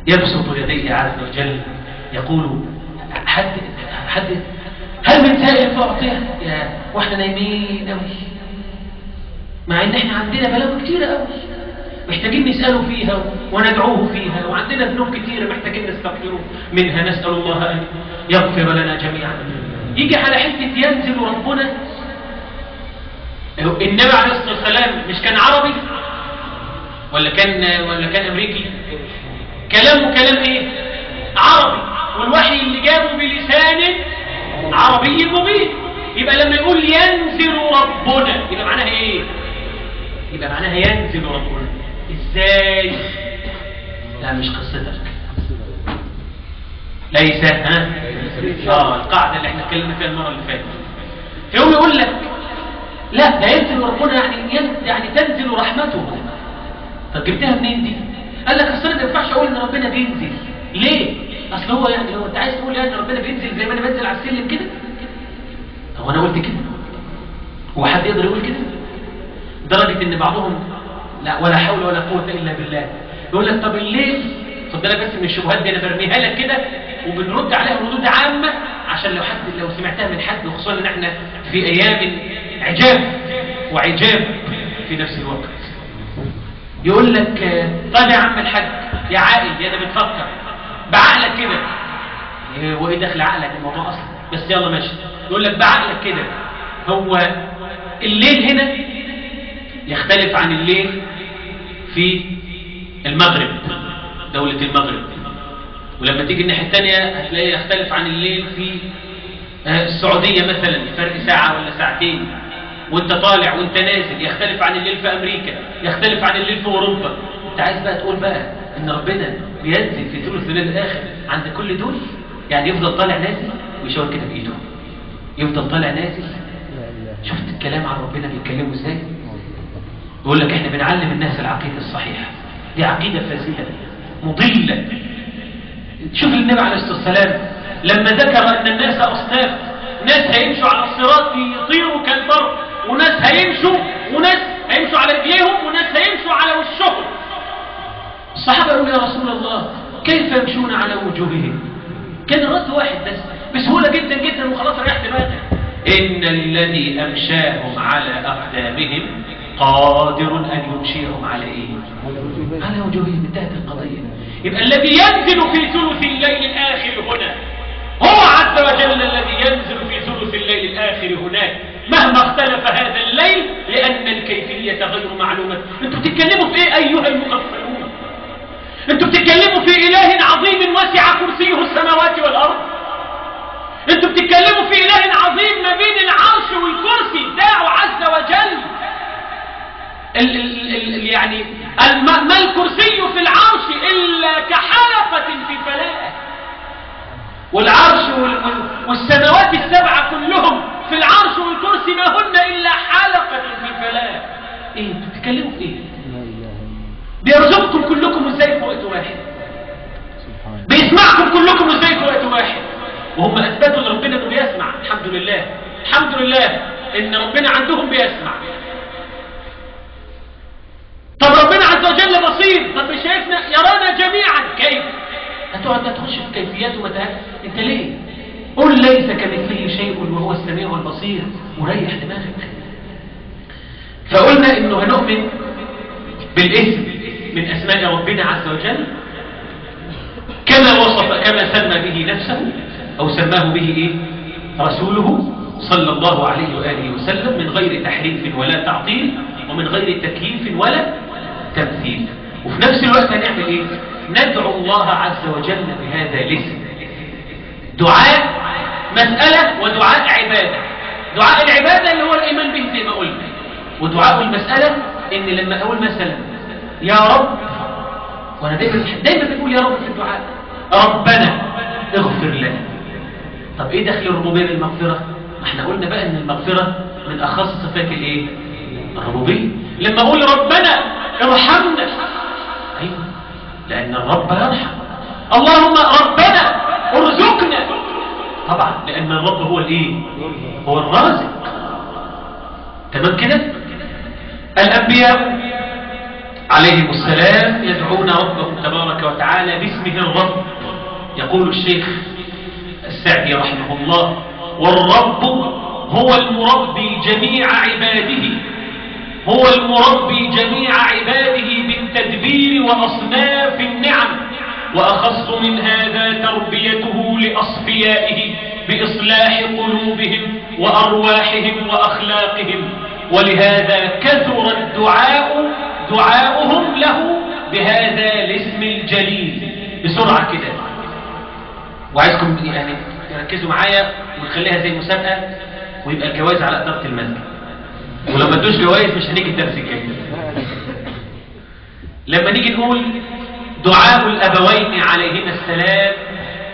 يبسط يديه عز وجل يقول: حد هل من سائل فأعطيه؟ يا واحنا نايمين قوي، مع ان احنا عندنا بلاوي كتيرة قوي محتاجين نسأله فيها وندعوه فيها، وعندنا ذنوب كتيرة محتاجين نستغفره منها، نسأل الله أن يغفر لنا جميعا. يجي على حتة ينزل ربنا. النبي عليه الصلاة والسلام مش كان عربي ولا كان أمريكي؟ كلامه كلام إيه؟ عربي، والوحي اللي جابه بلسان عربي مبين. يبقى لما يقول ينزل ربنا يبقى معناها إيه؟ يبقى معناها ينزل ربنا ازاي؟ لا مش قصتك، ليس ها القاعدة اللي احنا اتكلمنا فيها المرة اللي فاتت. فيقوم يقول لك لا ده ينزل ربنا يعني تنزل رحمته. طب جبتها منين دي؟ قال لك اصل انا ما ينفعش اقول ان ربنا بينزل. ليه؟ اصل هو يعني هو انت عايز تقول يعني ربنا بينزل زي ما انا بنزل على السلم كده؟ هو انا قلت كده؟ هو حد يقدر يقول كده؟ لدرجة ان بعضهم لا ولا حول ولا قوة الا بالله يقول لك طب الليل، خد بالك بس من الشبهات دي انا برميها لك كده وبنرد عليها ردود عامة عشان لو حد لو سمعتها من حد، وخصوصا ان احنا في ايام عجاب وعجاب في نفس الوقت. يقول لك طيب يا عم الحاج يا عاقل يا ده بتفكر بعقلك كده، هو ايه دخل عقلك الموضوع اصلا؟ بس يلا ماشي. يقول لك بعقلك كده، هو الليل هنا يختلف عن الليل في المغرب، دولة المغرب، ولما تيجي الناحية الثانية هتلاقيه يختلف عن الليل في السعودية مثلا، فرق ساعة ولا ساعتين، وانت طالع وانت نازل، يختلف عن الليل في أمريكا، يختلف عن الليل في أوروبا. انت عايز بقى تقول بقى ان ربنا بينزل في ثلث الليل الآخر عند كل دول؟ يعني يفضل طالع نازل ويشاور كده بإيده، يفضل طالع نازل. شفت الكلام عن ربنا بيتكلموا ازاي؟ يقول لك احنا بنعلم الناس العقيدة الصحيحة، دي عقيدة فاسدة مضلة. شوف النبي عليه الصلاة والسلام لما ذكر أن الناس أصناف، ناس هيمشوا على الصراط يطيروا كالبرق، وناس هيمشوا، وناس هيمشوا على رجليهم، وناس هيمشوا على وشهم. الصحابة قالوا يا رسول الله كيف يمشون على وجوههم؟ كان الرد واحد بس، بسهولة جدا جدا وخلاص ريحت دماغك. إن الذي أمشاهم على أقدامهم قادر أن يمشيهم على إيه؟ على وجوههم. انتهت القضية. يبقى الذي ينزل في ثلث الليل الآخر هنا هو عز وجل الذي ينزل في ثلث الليل الآخر هناك، مهما اختلف هذا الليل، لأن الكيفية غير معلومة. انتوا بتتكلموا في إيه أيها المغفلون؟ انتوا بتتكلموا في إله عظيم وسع كرسيه السماوات والأرض. انتوا بتتكلموا في إله عظيم ما بين العرش والكرسي بتاعه عز وجل. ال ال ال يعني ما الكرسي في العرش إلا كحلقة في فلاة، والعرش والسماوات السبعة كلهم في العرش والكرسي ما هن إلا حلقة في فلاة. ايه انتوا بتتكلموا في ايه؟ بيرزقكم كلكم ازاي في وقت واحد؟ بيسمعكم كلكم ازاي في وقت واحد؟ وهم اثبتوا لربنا انه بيسمع. الحمد لله، الحمد لله ان ربنا عندهم بيسمع. طب ربنا عز وجل بصير، طب مش شايفنا؟ يرانا جميعا. كيف؟ هتقعد تخش في كيفيات ومتاهات؟ انت ليه؟ قل ليس كمثله شيء وهو السميع البصير، وريح دماغك. فقلنا انه هنؤمن بالاسم من اسماء ربنا عز وجل كما وصف، كما سمى به نفسه او سماه به ايه؟ رسوله صلى الله عليه واله وسلم، من غير تحريف ولا تعطيل، ومن غير تكييف ولا تمثيل. وفي نفس الوقت هنعمل ايه؟ ندعو الله عز وجل بهذا الاسم. دعاء مسألة ودعاء عبادة. دعاء العبادة اللي هو الإيمان به زي ما قلنا، ودعاء المسألة إن لما أقول مثلا يا رب، وأنا دايما بنقول يا رب في الدعاء، ربنا اغفر لنا. طب إيه دخل الربوبية بالمغفرة؟ ما احنا قلنا بقى إن المغفرة من أخص صفات الإيه؟ الربوبية. لما أقول ربنا ارحمنا، أيوه لأن الرب يرحم. اللهم ربنا ارزقنا، طبعا لأن الرب هو الإيه؟ هو الرازق. تمام كده؟ الأنبياء عليهم السلام يدعون ربهم تبارك وتعالى باسمه الرب. يقول الشيخ السعدي رحمه الله: والرب هو المربي جميع عباده، هو المربي جميع عباده بالتدبير وأصناف النعم، وأخص من هذا تربيته لأصفيائه بإصلاح قلوبهم وأرواحهم وأخلاقهم، ولهذا كثر الدعاء دعاؤهم له بهذا الاسم الجليل. بسرعة كده، وعايزكم يعني تركزوا معايا ونخليها زي مسابقة، ويبقى الجوائز على إدارة المسجد، ولو ما ادوش جوائز مش هنيجي الدرس الجاي. لما نيجي نقول دعاء الأبوين عليهما السلام،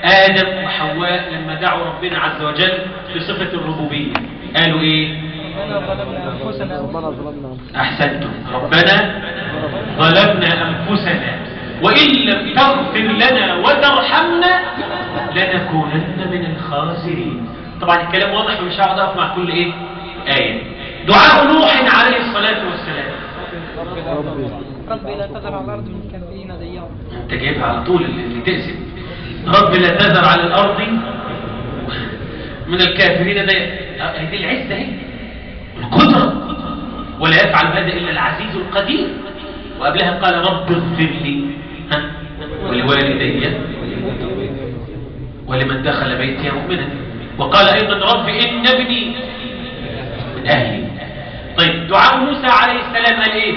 آدم وحواء لما دعوا ربنا عز وجل بصفة الربوبية قالوا إيه؟ أحسنتم، ربنا ظلمنا أنفسنا وإن لم تغفر لنا وترحمنا لنكونن من الخاسرين. طبعا الكلام واضح ومش هقعد أقف مع كل إيه؟ آية. دعاء نوح عليه الصلاة والسلام، ربي لا تذر على الأرض من الكافرين ديارا. أنت جايبها على طول اللي تقسم. رب لا تذر على الأرض من الكافرين ديارا، هذه العزة اهي، القدرة، ولا يفعل هذا إلا العزيز القدير. وقبلها قال رب اغفر لي ولوالدي ولمن دخل بيتي مؤمنا. وقال أيضا رب إن ابني من أهلي. طيب دعاء موسى عليه السلام قال إيه؟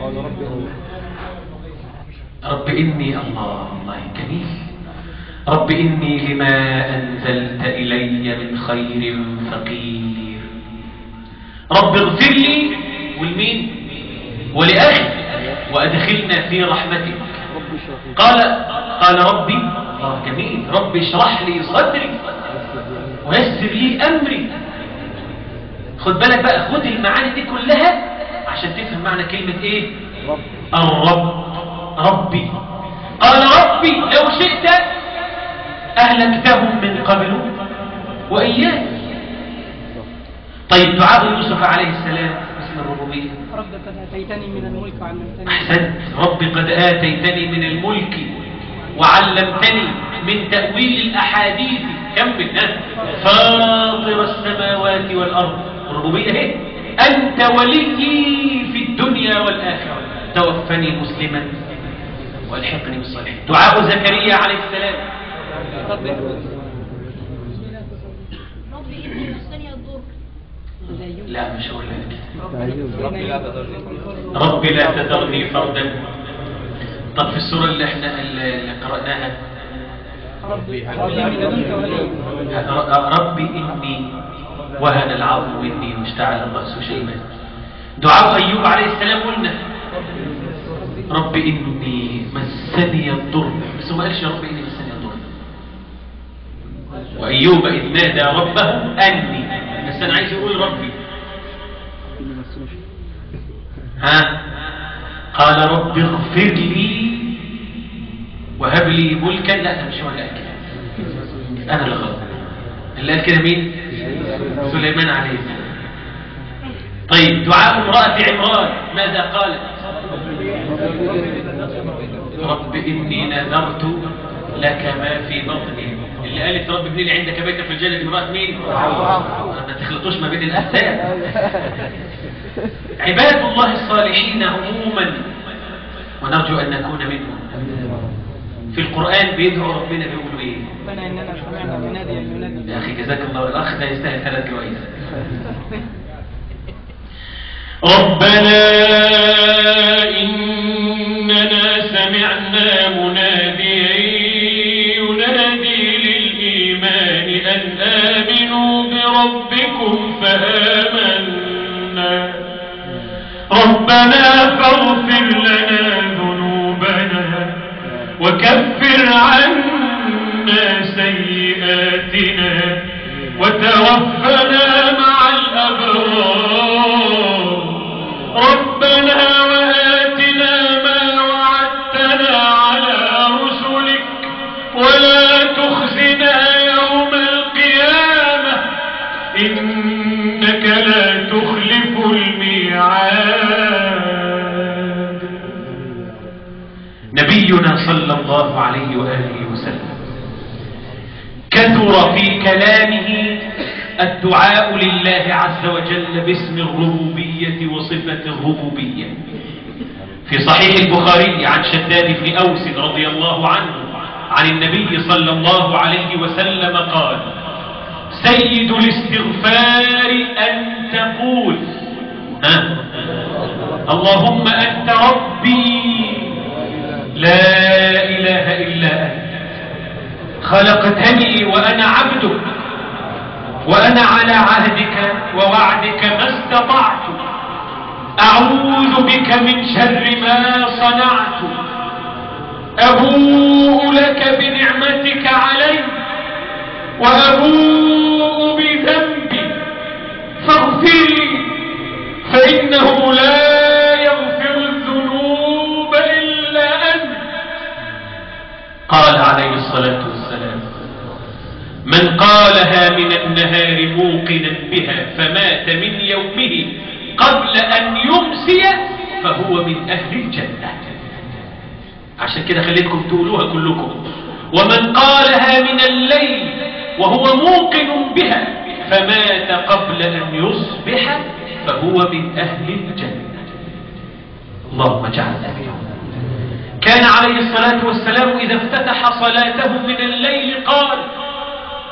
قال رب إني الله، الله جميل، رب إني لما أنزلت إلي من خير فقير، رب اغفر لي والمين؟ ولأخي وأدخلنا في رحمتك. قال ربي، الله جميل، رب اشرح لي صدري ويسر لي أمري. خد بالك بقى، خد المعاني دي كلها عشان تفهم معنى كلمة ايه؟ الرب. ربي. قال ربي لو شئت أهلكتهم من قبل وإياك. طيب دعاء يوسف عليه السلام باسم الربوبية، رب قد آتيتني من الملك وعلمتني. أحسنت، رب قد آتيتني من الملك وعلمتني من تأويل الأحاديث. كمل، فاطر السماوات والأرض، الربوبية اهي، أنت وليي في الدنيا والآخرة توفني مسلما والحقني بالصالحين. دعاء زكريا عليه السلام، رب إني مسني الضر. لا مش هقول لك، رب لا تذرني فردا. طب في السورة اللي احنا اللي قرأناها، ربي إني وهن العظم مني واشتعل الرأس شيبا. دعاء أيوب عليه السلام قلنا رب إني مسني الضر، بس هو ما قالش يا رب إني مسني الضر. وأيوب إذ نادى ربه أني، بس أنا عايز يقول ربي. ها، قال رب اغفر لي وهب لي ملكا. لا ده مش هو اللي قال كده، أنا اللي غلط. اللي قال كده مين؟ سليمان عليه السلام. طيب دعاء امرأة عمران ماذا قالت؟ رب إني نذرت لك ما في بطني. اللي قالت رب ابني لي عندك بيتا في الجنة امرأة مين؟ ما تخلطوش ما بين الأحزاب. عباد الله الصالحين عموما، ونرجو أن نكون منهم، في القرآن بيدعوا ربنا بيقولوا إيه؟ ربنا إننا سمعنا مناديا ينادي. يا أخي جزاك الله، الأخ ده يستاهل 3 جوائز. ربنا إننا سمعنا مناديا ينادي للإيمان أن آمنوا بربكم فآمنا. ربنا فاغفر لنا ذنوبنا وكفر عنا سيئاتنا وتوفنا مع الأبرار. ربنا وآتنا ما وعدتنا على رسلك ولا تخزنا يوم القيامة إنك لا تخلف الميعاد. نبينا صلى الله عليه وآله وسلم كثر في كلامه الدعاء لله عز وجل باسم الربوبية وصفة الربوبية. في صحيح البخاري عن شداد بن أوس رضي الله عنه عن النبي صلى الله عليه وسلم قال: سيد الاستغفار أن تقول اللهم أنت ربي لا إله إلا أنت، خلقتني وأنا عبدك، وأنا على عهدك ووعدك ما استطعت، أعوذ بك من شر ما صنعت، أبوء لك بنعمتك علي وأبوء بذنبي فاغفر لي فإنه لا يغفر الذنوب إلا أنت. قال عليه الصلاة والسلام: من قالها من النهار موقنا بها فمات من يومه قبل أن يمسي فهو من أهل الجنة. عشان كده خليتكم تقولوها كلكم. ومن قالها من الليل وهو موقن بها فمات قبل أن يصبح فهو من أهل الجنة. اللهم اجعلنا منهم. كان عليه الصلاة والسلام إذا افتتح صلاته من الليل قال: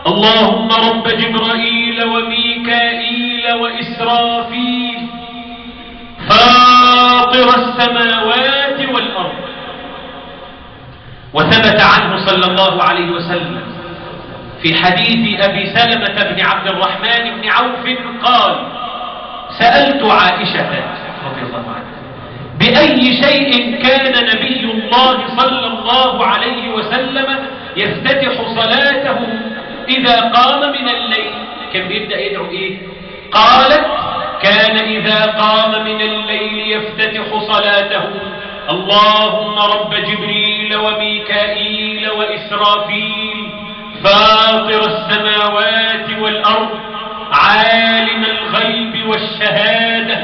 اللهم رب جبرائيل وميكائيل وإسرافيل فاطر السماوات والأرض. وثبت عنه صلى الله عليه وسلم في حديث أبي سلمة بن عبد الرحمن بن عوف قال: سألت عائشة رضي الله عنها بأي شيء كان نبي الله صلى الله عليه وسلم يفتتح صلاته إذا قام من الليل، كان بيبدأ يدعو إيه؟ قالت: كان إذا قام من الليل يفتتح صلاته اللهم رب جبريل وميكائيل وإسرافيل، فاطر السماوات والأرض، عالم الغيب والشهادة،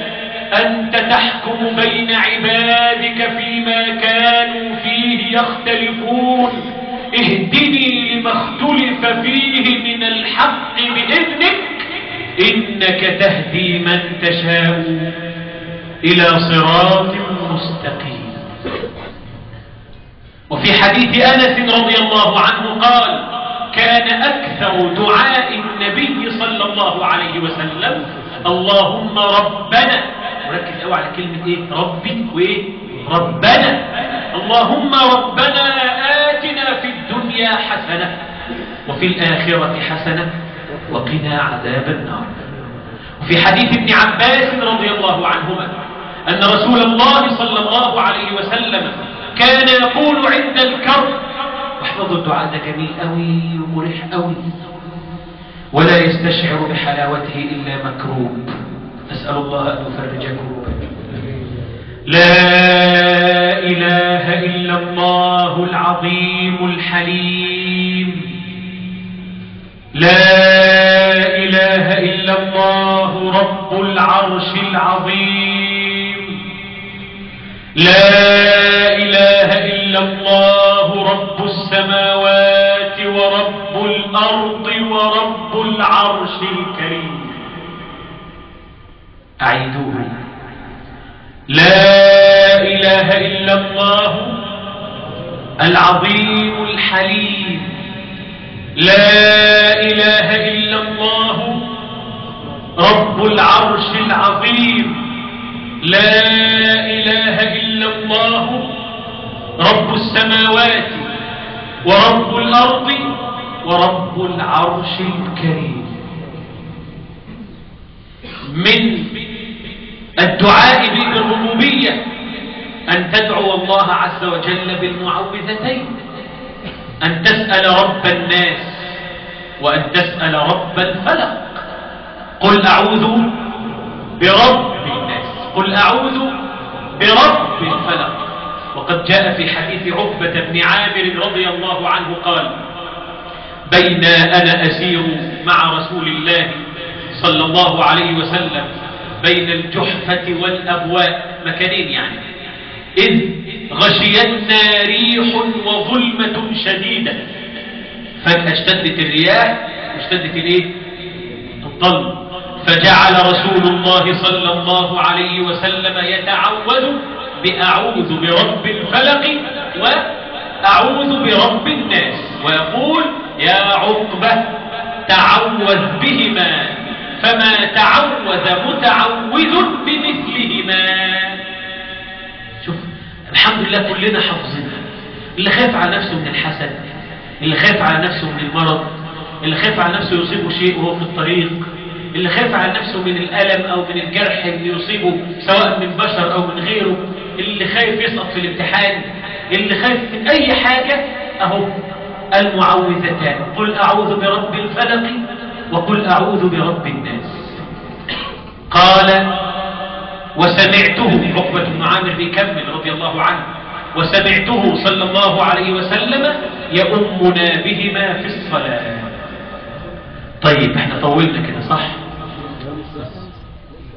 أنت تحكم بين عبادك فيما كانوا فيه يختلفون، اهدني لما اختلف فيه من الحق بإذنك، إنك تهدي من تشاء إلى صراط مستقيم. وفي حديث أنس رضي الله عنه قال: كان أكثر دعاء النبي صلى الله عليه وسلم اللهم ربنا. وركز قوي على كلمة إيه؟ ربي وإيه؟ ربنا. اللهم ربنا آتنا في الدنيا حسنة وفي الآخرة حسنة وقنا عذاب النار. وفي حديث ابن عباس رضي الله عنهما أن رسول الله صلى الله عليه وسلم كان يقول عند الكرب، واحفظوا الدعاء ده جميل قوي ومريح قوي، ولا يستشعر بحلاوته إلا مكروب، أسأل الله أن يفرج كروبنا. لا إله إلا الله العظيم الحليم، لا إله إلا الله رب العرش العظيم، لا إله إلا الله رب السماوات ورب الأرض ورب العرش الكريم. أعيدوه. لا إله إلا الله العظيم الحليم، لا إله إلا الله رب العرش العظيم، لا إله إلا الله رب السماوات ورب الأرض ورب العرش الكريم. من الدعاء بالربوبية أن تدعو الله عز وجل بالمعوذتين، أن تسأل رب الناس وأن تسأل رب الفلق. قل أعوذ برب الناس، قل أعوذ برب الفلق. وقد جاء في حديث عقبة بن عامر رضي الله عنه قال: بين أنا أسير مع رسول الله صلى الله عليه وسلم بين الجحفة والأبواء، مكانين يعني، إذ غشيتنا ريح وظلمة شديدة. فجأة اشتدت الرياح واشتدت الايه؟ الظلم. فجعل رسول الله صلى الله عليه وسلم يتعوذ بأعوذ برب الفلق وأعوذ برب الناس، ويقول: يا عقبة تعوذ بهما، فما تعوذ متعوذ بمثلهما. شوف، الحمد لله كلنا حافظينها. اللي خايف على نفسه من الحسد، اللي خايف على نفسه من المرض، اللي خايف على نفسه يصيبه شيء وهو في الطريق، اللي خايف على نفسه من الألم أو من الجرح اللي يصيبه سواء من بشر أو من غيره، اللي خايف يسقط في الامتحان، اللي خايف من أي حاجة، أهو المعوذتان: قل أعوذ برب الفلق وقل أعوذ برب الناس. قال: وسمعته، عقبة بن عامر بيكمل رضي الله عنه، وسمعته صلى الله عليه وسلم يؤمنا بهما في الصلاة. طيب احنا طولنا كده صح؟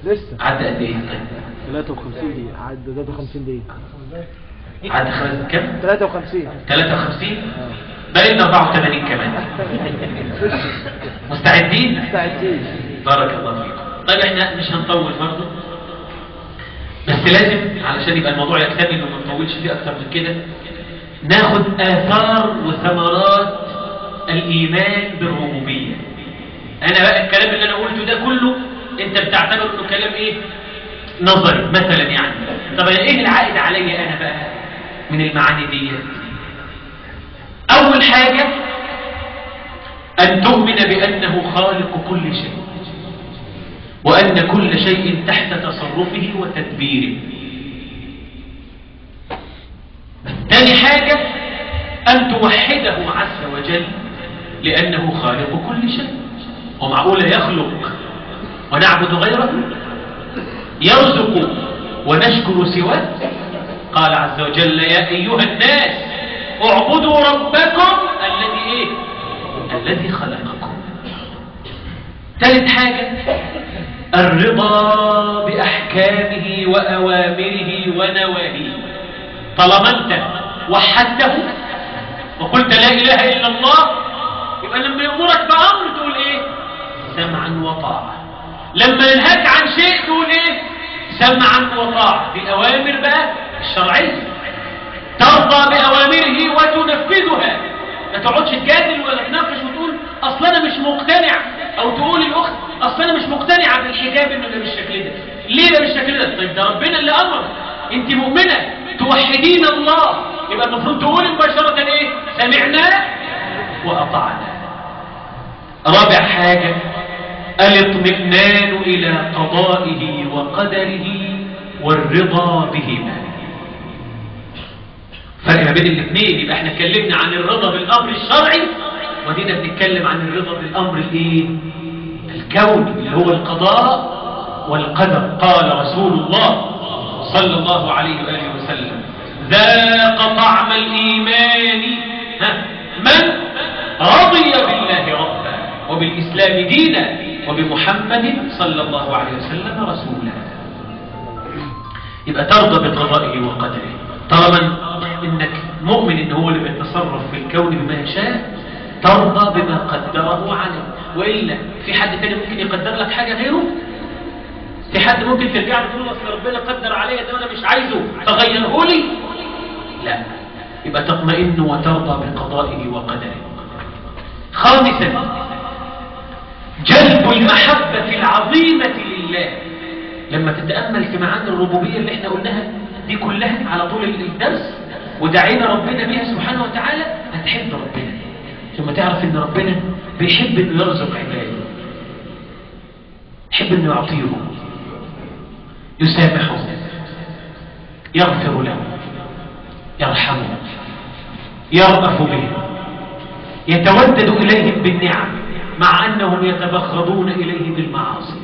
لسه عدى قد ايه؟ طيب 53 دقيقة. عدى 53 دقيقة. عدى خمس كم؟ 53. 53؟ بقينا 84 كمان. مستعدين؟ مستعدين. بارك الله فيكم. طيب احنا مش هنطول برضه، بس لازم علشان يبقى الموضوع يكتمل وما نطولش فيه اكتر من كده، ناخد آثار وثمرات الإيمان بالربوبية. أنا بقى الكلام اللي أنا قلته ده كله أنت بتعتبر إنه كلام إيه؟ نظري مثلا يعني. طب إيه العائد عليا أنا بقى من المعاني دي؟ أول حاجة أن تؤمن بأنه خالق كل شيء، وأن كل شيء تحت تصرفه وتدبيره. ثاني حاجة أن توحده عز وجل، لأنه خالق كل شيء، ومعقول يخلق ونعبد غيره، يرزق ونشكر سواه. قال عز وجل: يا أيها الناس اعبدوا ربكم الذي إيه؟ الذي خلقكم. ثالث حاجة الرضا بأحكامه وأوامره ونواهيه. طالما أنت وحدته وقلت لا إله إلا الله، يبقى لما يأمرك بأمر تقول إيه؟ سمعا وطاعة. لما ينهاك عن شيء تقول إيه؟ سمعا وطاعة. دي الأوامر بقى الشرعية، ترضى بأوامره وتنفذها. ما تقعدش تجادل ولا تناقش وتقول أصل أنا مش مقتنع، أو تقول الأخت أصل أنا مش مقتنعة بالحجاب إنه ده بالشكل ده. ليه ده بالشكل ده؟ طيب ده ربنا اللي أمر، أنت مؤمنة توحدين الله، يبقى المفروض تقول مباشرة إيه؟ سمعنا وأطعنا. رابع حاجة الاطمئنان إلى قضائه وقدره والرضا بهما. فرق ما بين الاثنين. يبقى احنا اتكلمنا عن الرضا بالأمر الشرعي، ودينا بنتكلم عن الرضا بالأمر الايه؟ الكوني اللي هو القضاء والقدر. قال رسول الله صلى الله عليه وآله وسلم: ذاق طعم الإيمان من رضي بالله ربا وبالإسلام دينا وبمحمد صلى الله عليه وسلم رسولا. يبقى ترضى بقضائه وقدره طالما انك مؤمن ان هو اللي بيتصرف في الكون بما يشاء، ترضى بما قدره عليه. وإلا في حد تاني ممكن يقدر لك حاجة غيره؟ في حد ممكن ترجع له تقول اصل ربنا قدر عليا ده وانا مش عايزه فغيره لي؟ لا، يبقى تطمئن وترضى بقضائه وقدره. خامسا جلب المحبة العظيمة لله. لما تتأمل في معاني الربوبية اللي احنا قلناها دي كلها على طول الدرس ودعينا ربنا بيها سبحانه وتعالى، هتحب ربنا. ثم تعرف ان ربنا بيحب انه يرزق عباده، يحب انه يعطيهم، يسامحهم، يغفر لهم، يرحمهم، يرأف بهم، يتودد إليهم بالنعم مع أنهم يتبغضون إليه بالمعاصي،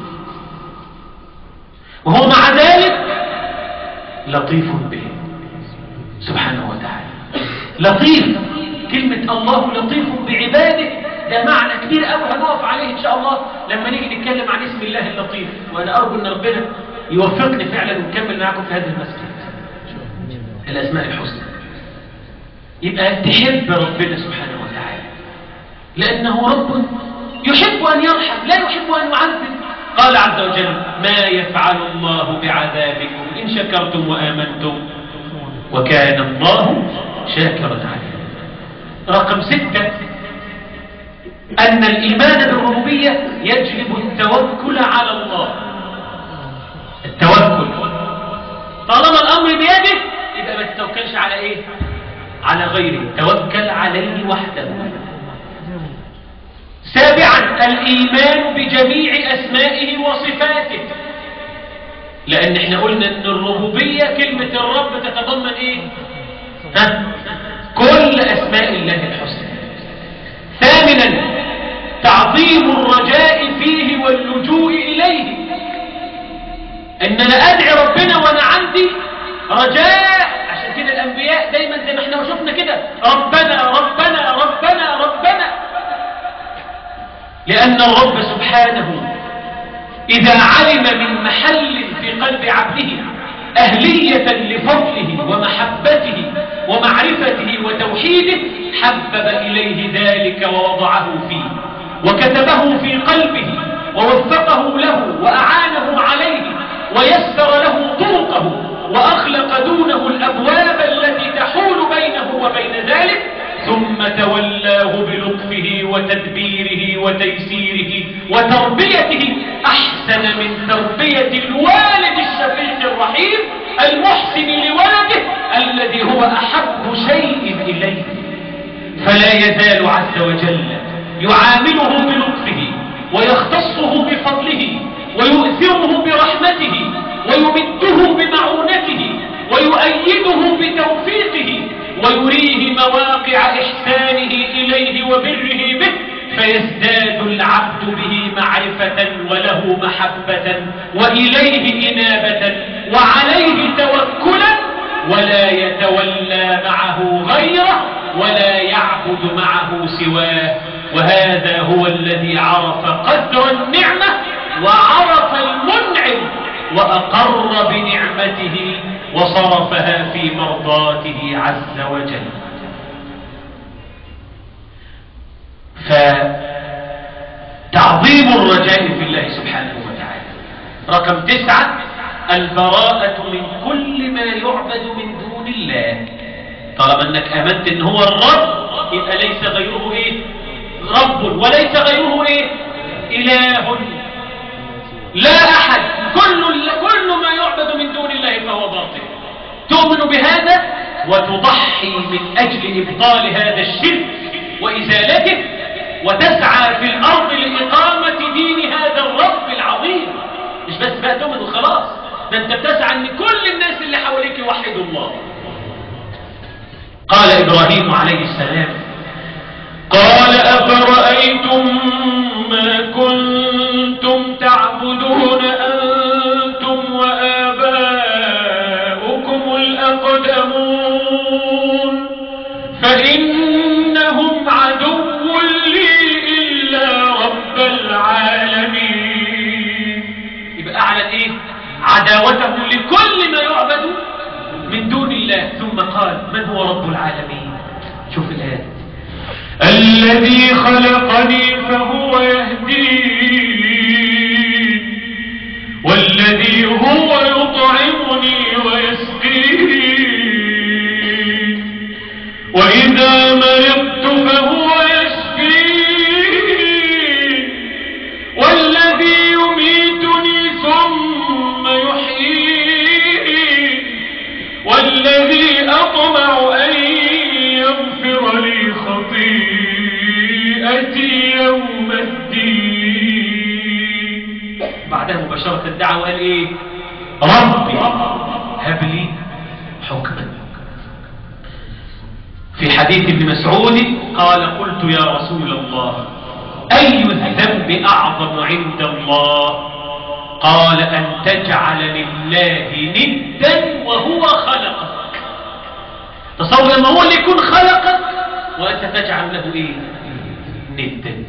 وهو مع ذلك لطيف بهم سبحانه وتعالى. لطيف، كلمة الله لطيف بعباده ده معنى كبير قوي هنقف عليه إن شاء الله لما نيجي نتكلم عن اسم الله اللطيف. وأنا أرجو أن ربنا يوفقني فعلا ونكمل معكم في هذا المسجد الأسماء الحسنى. يبقى تحب ربنا سبحانه وتعالى لأنه رب يحب أن يرحم لا يحب أن يعذب. قال عز وجل: ما يفعل الله بعذابكم إن شكرتم وآمنتم وكان الله شاكرا عليما. رقم 6 أن الإيمان بالربوبية يجلب التوكل على الله. التوكل طالما الأمر بيده يبقى ما تتوكلش على إيه؟ على غيره، توكل عليه وحده. 7 الإيمان بجميع أسمائه وصفاته، لأن احنا قلنا أن الربوبية كلمة الرب تتضمن إيه؟ ها؟ كل أسماء الله الحسنى. 8 تعظيم الرجاء فيه واللجوء إليه، أن أنا أدعي ربنا وأنا عندي رجاء. عشان كده الأنبياء دايما زي ما احنا شفنا كده ربنا ربنا ربنا ربنا، لأن الرب سبحانه إذا علم من محل في قلب عبده أهلية لفضله ومحبته ومعرفته وتوحيده حبب إليه ذلك ووضعه فيه وكتبه في قلبه ووفقه له وأعانه عليه ويسر له طرقه وأخلق دونه الأبواب التي تحول بينه وبين ذلك، ثم تولاه بلطفه وتدبيره وتيسيره وتربيته أحسن من تربية الوالد الشفيق الرحيم المحسن لولده الذي هو أحب شيء إليه. فلا يزال عز وجل يعامله بلطفه ويختصه بفضله ويؤثره برحمته ويمده بمعونته ويؤيده بتوفيقه ويريه مواقع إحسانه إليه وبره به، فيزداد العبد به معرفة وله محبة وإليه إنابة وعليه توكلا، ولا يتولى معه غيره، ولا يعبد معه سواه. وهذا هو الذي عرف قدر النعمة وعرف المنعم وأقر بنعمته وصرفها في مرضاته عز وجل. فتعظيم الرجاء في الله سبحانه وتعالى. رقم 9، البراءة من كل ما يعبد من دون الله. طالما انك امنت ان هو الرب يبقى ليس غيره ايه؟ رب، وليس غيره ايه؟ اله، لا احد، كل ما يعبد من دون الله فهو باطل. تؤمن بهذا وتضحي من اجل ابطال هذا الشرك وازالته، وتسعى في الارض لاقامة دين هذا الرب العظيم. مش بس بقى تؤمن وخلاص، ده انت بتسعى ان كل الناس اللي حواليك يوحدوا الله. قال ابراهيم عليه السلام: قال أفرأيتم ما كنتم تعبدون أنتم وآباؤكم الأقدمون فإنهم عدو لي إلا رب العالمين. يبقى أعلن إيه؟ عداوته لكل ما يعبد من دون الله. ثم قال: من هو رب العالمين؟ شوف الآيات: الذي خلقني فهو يهدين، والذي هو يطعمني ويسقين، وإذا مرضت فهو يشفين، والذي يميتني ثم يحيين، والذي أطمع أن يغفر لي خطيئتي يوم الدين. بعدها مباشرة الدعوة قال إيه؟ ربي هب لي حكما. في حديث ابن مسعود قال: قلت يا رسول الله، أي الذنب أعظم عند الله؟ قال: أن تجعل لله ندا وهو خلقك. تصور لما هو اللي يكون خلقك وأنت تجعل له إيه؟ ندا.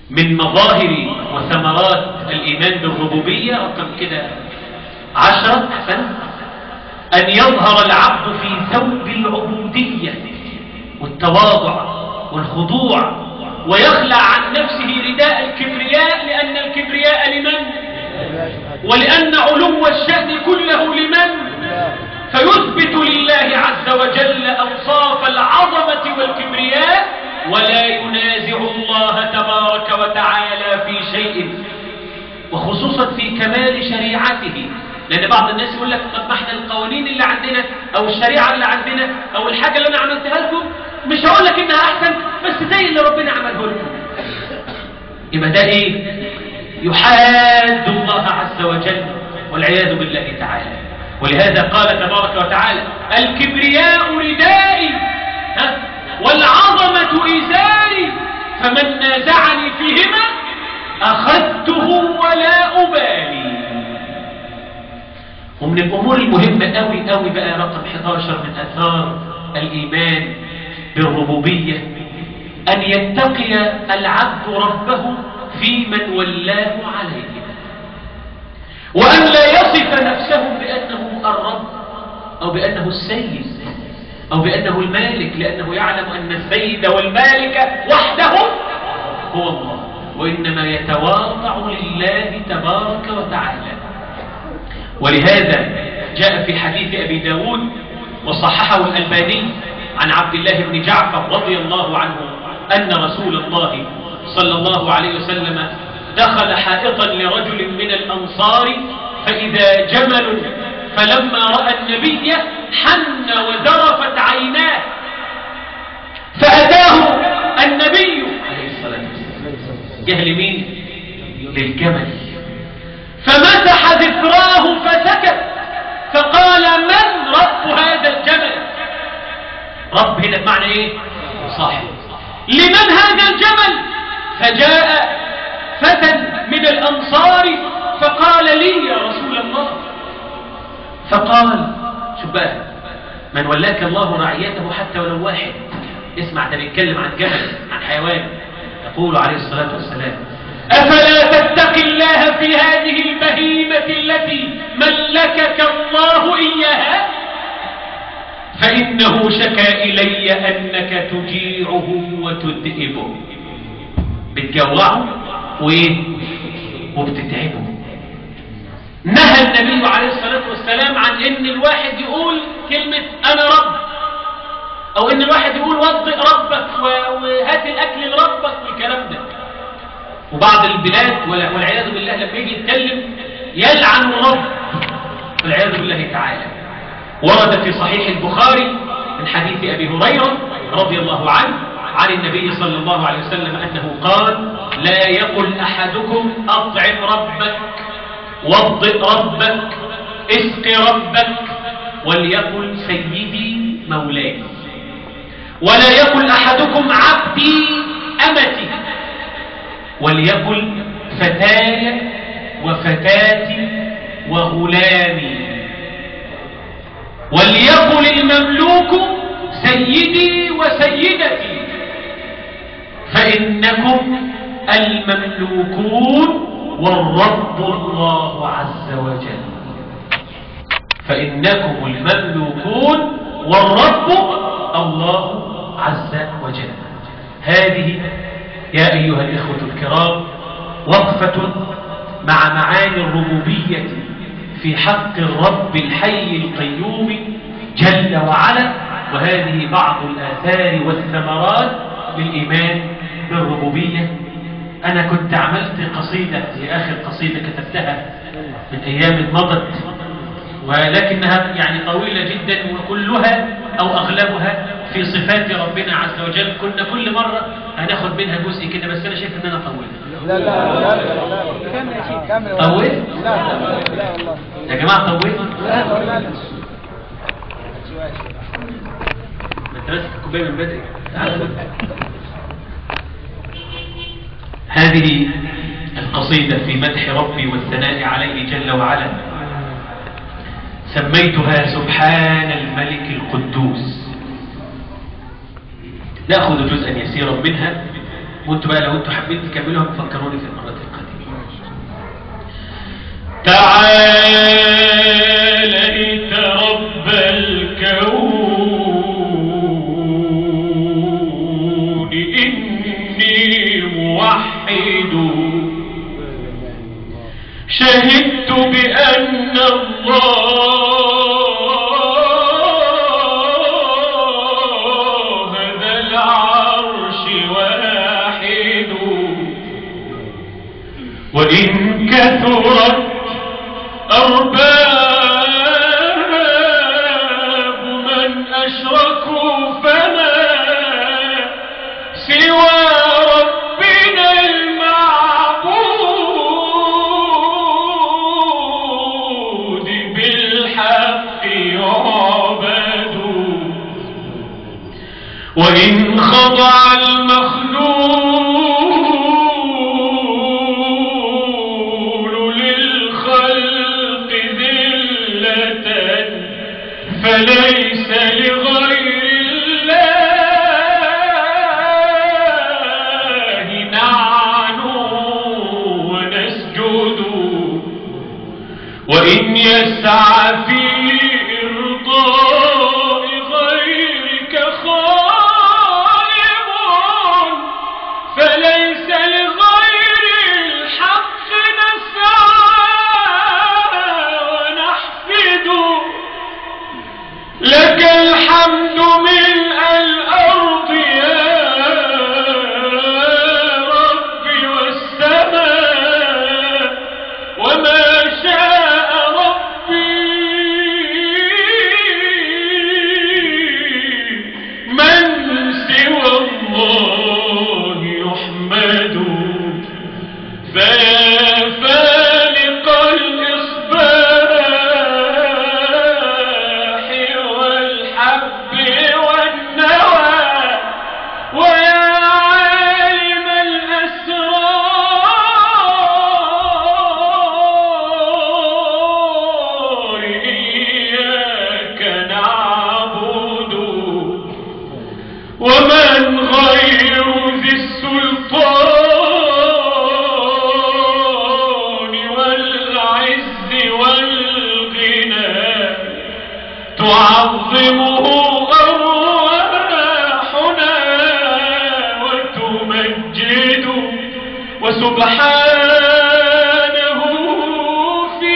من مظاهر وثمرات الإيمان بالربوبية رقم كده 10، أحسن، أن يظهر العبد في ثوب العبودية والتواضع والخضوع، ويخلع عن نفسه رداء الكبرياء، لأن الكبرياء لمن؟ ولأن علو الشأن كله لمن؟ فيثبت لله عز وجل أوصاف العظمة والكبرياء، ولا ينازع الله تبارك وتعالى في شيء، وخصوصا في كمال شريعته. لأن بعض الناس يقول لك: طب ما احنا القوانين اللي عندنا أو الشريعة اللي عندنا أو الحاجة اللي أنا عملتها لكم، مش هقول لك إنها أحسن، بس زي اللي ربنا عمله لكم. يبقى ده إيه؟ يحاد الله عز وجل والعياذ بالله تعالى. ولهذا قال تبارك وتعالى: الكبرياء ردائي والعظمة إزاري، فمن نازعني فيهما أخذته ولا أبالي. ومن الأمور المهمة أوي أوي بقى رقم 11 من آثار الإيمان بالربوبية، أن يتقي العبد ربه في من ولاه عليه، وأن لا يصف نفسه بأنه الرب أو بأنه السيد أو بأنه المالك، لأنه يعلم أن السيد والمالك وحده هو الله، وإنما يتواضع لله تبارك وتعالى. ولهذا جاء في حديث أبي داود وصححه الألباني عن عبد الله بن جعفر رضي الله عنه أن رسول الله صلى الله عليه وسلم دخل حائطا لرجل من الأنصار فإذا جمل، فلما رأى النبي حن وذرفت عيناه، فأتاه النبي عليه الصلاة والسلام، جه لمين؟ للجمل، فمسح ذفراه فسكت، فقال: من رب هذا الجمل؟ رب هنا بمعنى ايه؟ صاحب. لمن هذا الجمل؟ فجاء فتى من الأنصار فقال لي يا رسول الله. فقال، شوف بقى، من ولاك الله رعيته حتى ولو واحد. اسمع، ده بيتكلم عن جمل، عن حيوان. يقول عليه الصلاة والسلام: أفلا تتقي الله في هذه البهيمة التي ملكك الله إياها؟ فإنه شكا إلي أنك تجيعه وتدئبه. بتجوعه وإيه؟ وبتتعبه. نهى النبي عليه الصلاة والسلام عن إن الواحد يقول كلمة أنا رب، أو إن الواحد يقول وضئ ربك وهات الأكل لربك والكلام ده. وبعض البلاد والعياذ بالله لما يجي يتكلم يلعن الرب والعياذ بالله تعالى. ورد في صحيح البخاري من حديث أبي هريرة رضي الله عنه عن النبي صلى الله عليه وسلم أنه قال: لا يقل أحدكم أطعم ربك، وضئ ربك، اسق ربك، وليقل سيدي مولاي. ولا يقل أحدكم عبدي أمتي، وليقل فتاي وفتاتي وغلامي. وليقل المملوك سيدي وسيدتي، فإنكم المملوكون والرب الله عز وجل. فإنكم المملوكون والرب الله عز وجل. هذه يا أيها الإخوة الكرام وقفة مع معاني الربوبية في حق الرب الحي القيوم جل وعلا، وهذه بعض الآثار والثمرات للإيمان بالربوبية. أنا كنت عملت قصيدة، هي آخر قصيدة كتبتها من أيام مضت، ولكنها يعني طويلة جدا وكلها أو أغلبها في صفات ربنا عز وجل. كنا كل مرة هناخد منها جزء كده، بس أنا شايف إن أنا طولت. لا لا لا لا طولت؟ لا لا والله يا جماعة طولت؟ لا لا لا، ما أنت ماسك الكوباية من بدري. تعال. هذه القصيدة في مدح ربي والثناء عليه جل وعلا، سميتها سبحان الملك القدوس. نأخذ جزءا يسيرا منها، وانتوا بقى لو انتوا حابين تكملوها فكروني في المرة القادمة. تعاليت رب الكون إني موحد، شهدت بأن الله ذا العرش واحد، وإن كثرت أرباب من أشركوا فما سوى ربنا المعبود بالحق يعبد، وإن خضع المخلول للخلق ذلة فليس لغير الله نعنو ونسجد، وإن يسعى في إرضاء غيرك خائب فليس لغير الحق نسعى ونحفد. لك الحمد ملء الأرض يا رب والسماء، وما شاء ربي وسبحانه في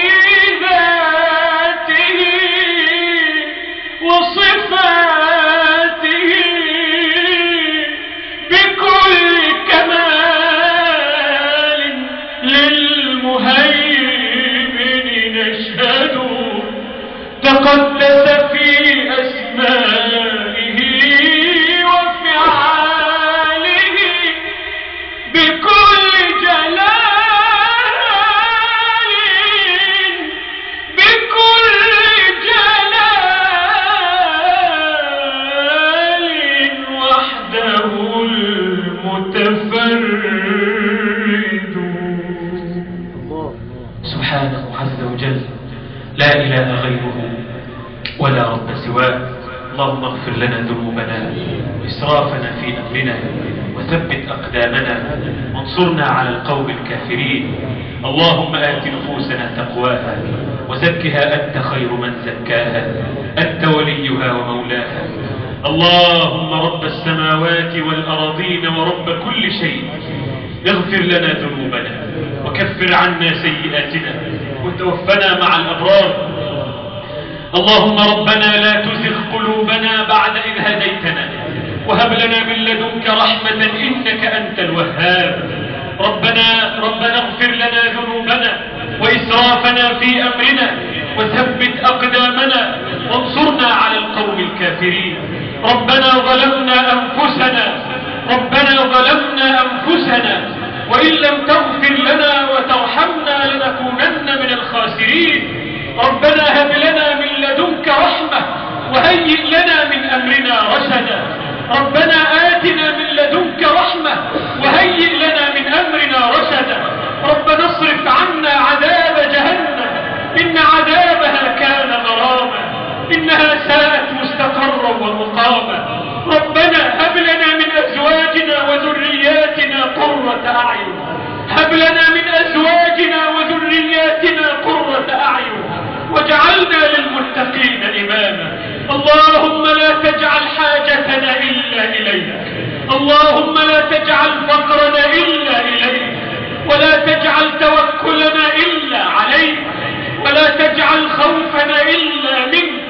ذاته وصفاته بكل كمال للمهيمن نشهد. تقدس في أسمائه وفعاله بكل جلال، بكل جلال، وحده المتفرد. سبحانه عز وجل، لا إله غيره ولا رب سواه. اللهم اغفر لنا ذنوبنا وإسرافنا في أمرنا، وثبت أقدامنا، وانصرنا على القوم الكافرين. اللهم آت نفوسنا تقواها وزكها أنت خير من زكاها، أنت وليها ومولاها. اللهم رب السماوات والأراضين ورب كل شيء، اغفر لنا ذنوبنا وكفر عنا سيئاتنا وتوفنا مع الأبرار. اللهم ربنا لا تزغ قلوبنا بعد إذ هديتنا، وهب لنا من لدنك رحمة إنك أنت الوهاب. ربنا اغفر لنا ذنوبنا وإسرافنا في أمرنا، وثبت أقدامنا، وانصرنا على القوم الكافرين. ربنا ظلمنا أنفسنا، ربنا ظلمنا أنفسنا، وإن لم تغفر لنا وترحمنا لنكونن من الخاسرين. ربنا هب لنا من لدنك رحمة وهيئ لنا من أمرنا رشدا. ربنا آتنا من لدنك رحمة وهيئ لنا من أمرنا رشدا. ربنا اصرف عنا عذاب جهنم، إن عذابها كان غراما، إنها ساءت مستقرا ومقاما. ربنا هب لنا من أزواجنا وذرياتنا قرة أعين، هب لنا من أزواجنا وذرياتنا قرة أعين، واجعلنا للمتقين إماما. اللهم لا تجعل حاجتنا إلا إليك، اللهم لا تجعل فقرنا إلا إليك، ولا تجعل توكلنا إلا عليك، ولا تجعل خوفنا إلا منك،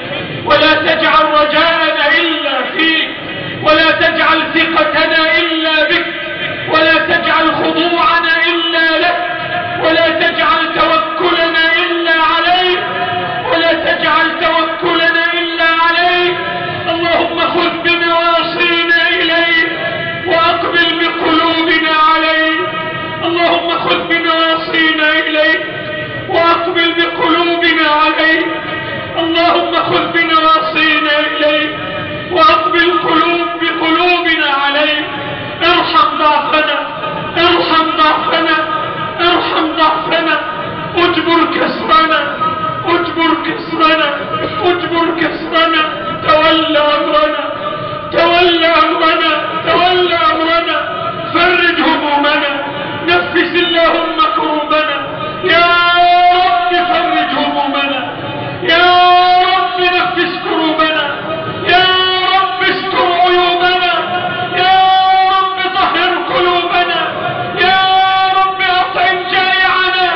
ولا تجعل رجاءنا إلا فيك، ولا تجعل ثقتنا إلا بك، ولا تجعل خضوعنا إلا لك، ولا تجعل توكلنا إلا عليك، ولا تجعل توكلنا إلا عليك. اللهم خذ بنواصينا إليك وأقبل بقلوبنا عليك. اللهم خذ بنواصينا إليك وأقبل بقلوبنا عليك. اللهم خذ بنواصينا إليك وأقبل بقلوبنا عليك. ارحم ضعفنا، ارحم ضعفنا، ارحم ضعفنا، اجبر كسرنا، اجبر كسرنا، اجبر كسرنا. تولى أمرنا، تولى أمرنا، تولى أمرنا. فرج همومنا، نفس اللهم كروبنا. يا رب فرج همومنا، يا رب نفس كروبنا، يا رب استر عيوبنا، يا رب طهر قلوبنا، يا رب أطعم جائعنا،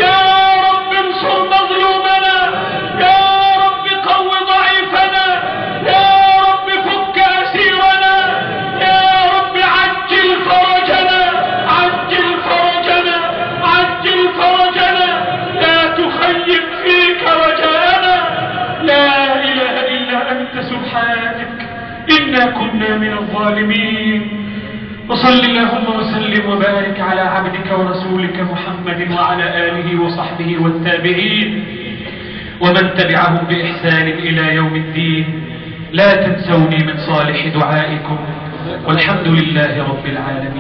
يا رب انصر مظلومنا، يا رب قو ضعيفنا، يا رب فك أسيرنا، يا رب عجل فرجنا، عجل فرجنا، عجل فرجنا، لا تخيب فيك رجاءنا. لا إله إلا أنت سبحانك إنا كنا من الظالمين. وصل اللهم وسلم وبارك على عبدك ورسولك محمد وعلى آله وصحبه والتابعين ومن تبعهم بإحسان إلى يوم الدين. لا تنسوني من صالح دعائكم، والحمد لله رب العالمين.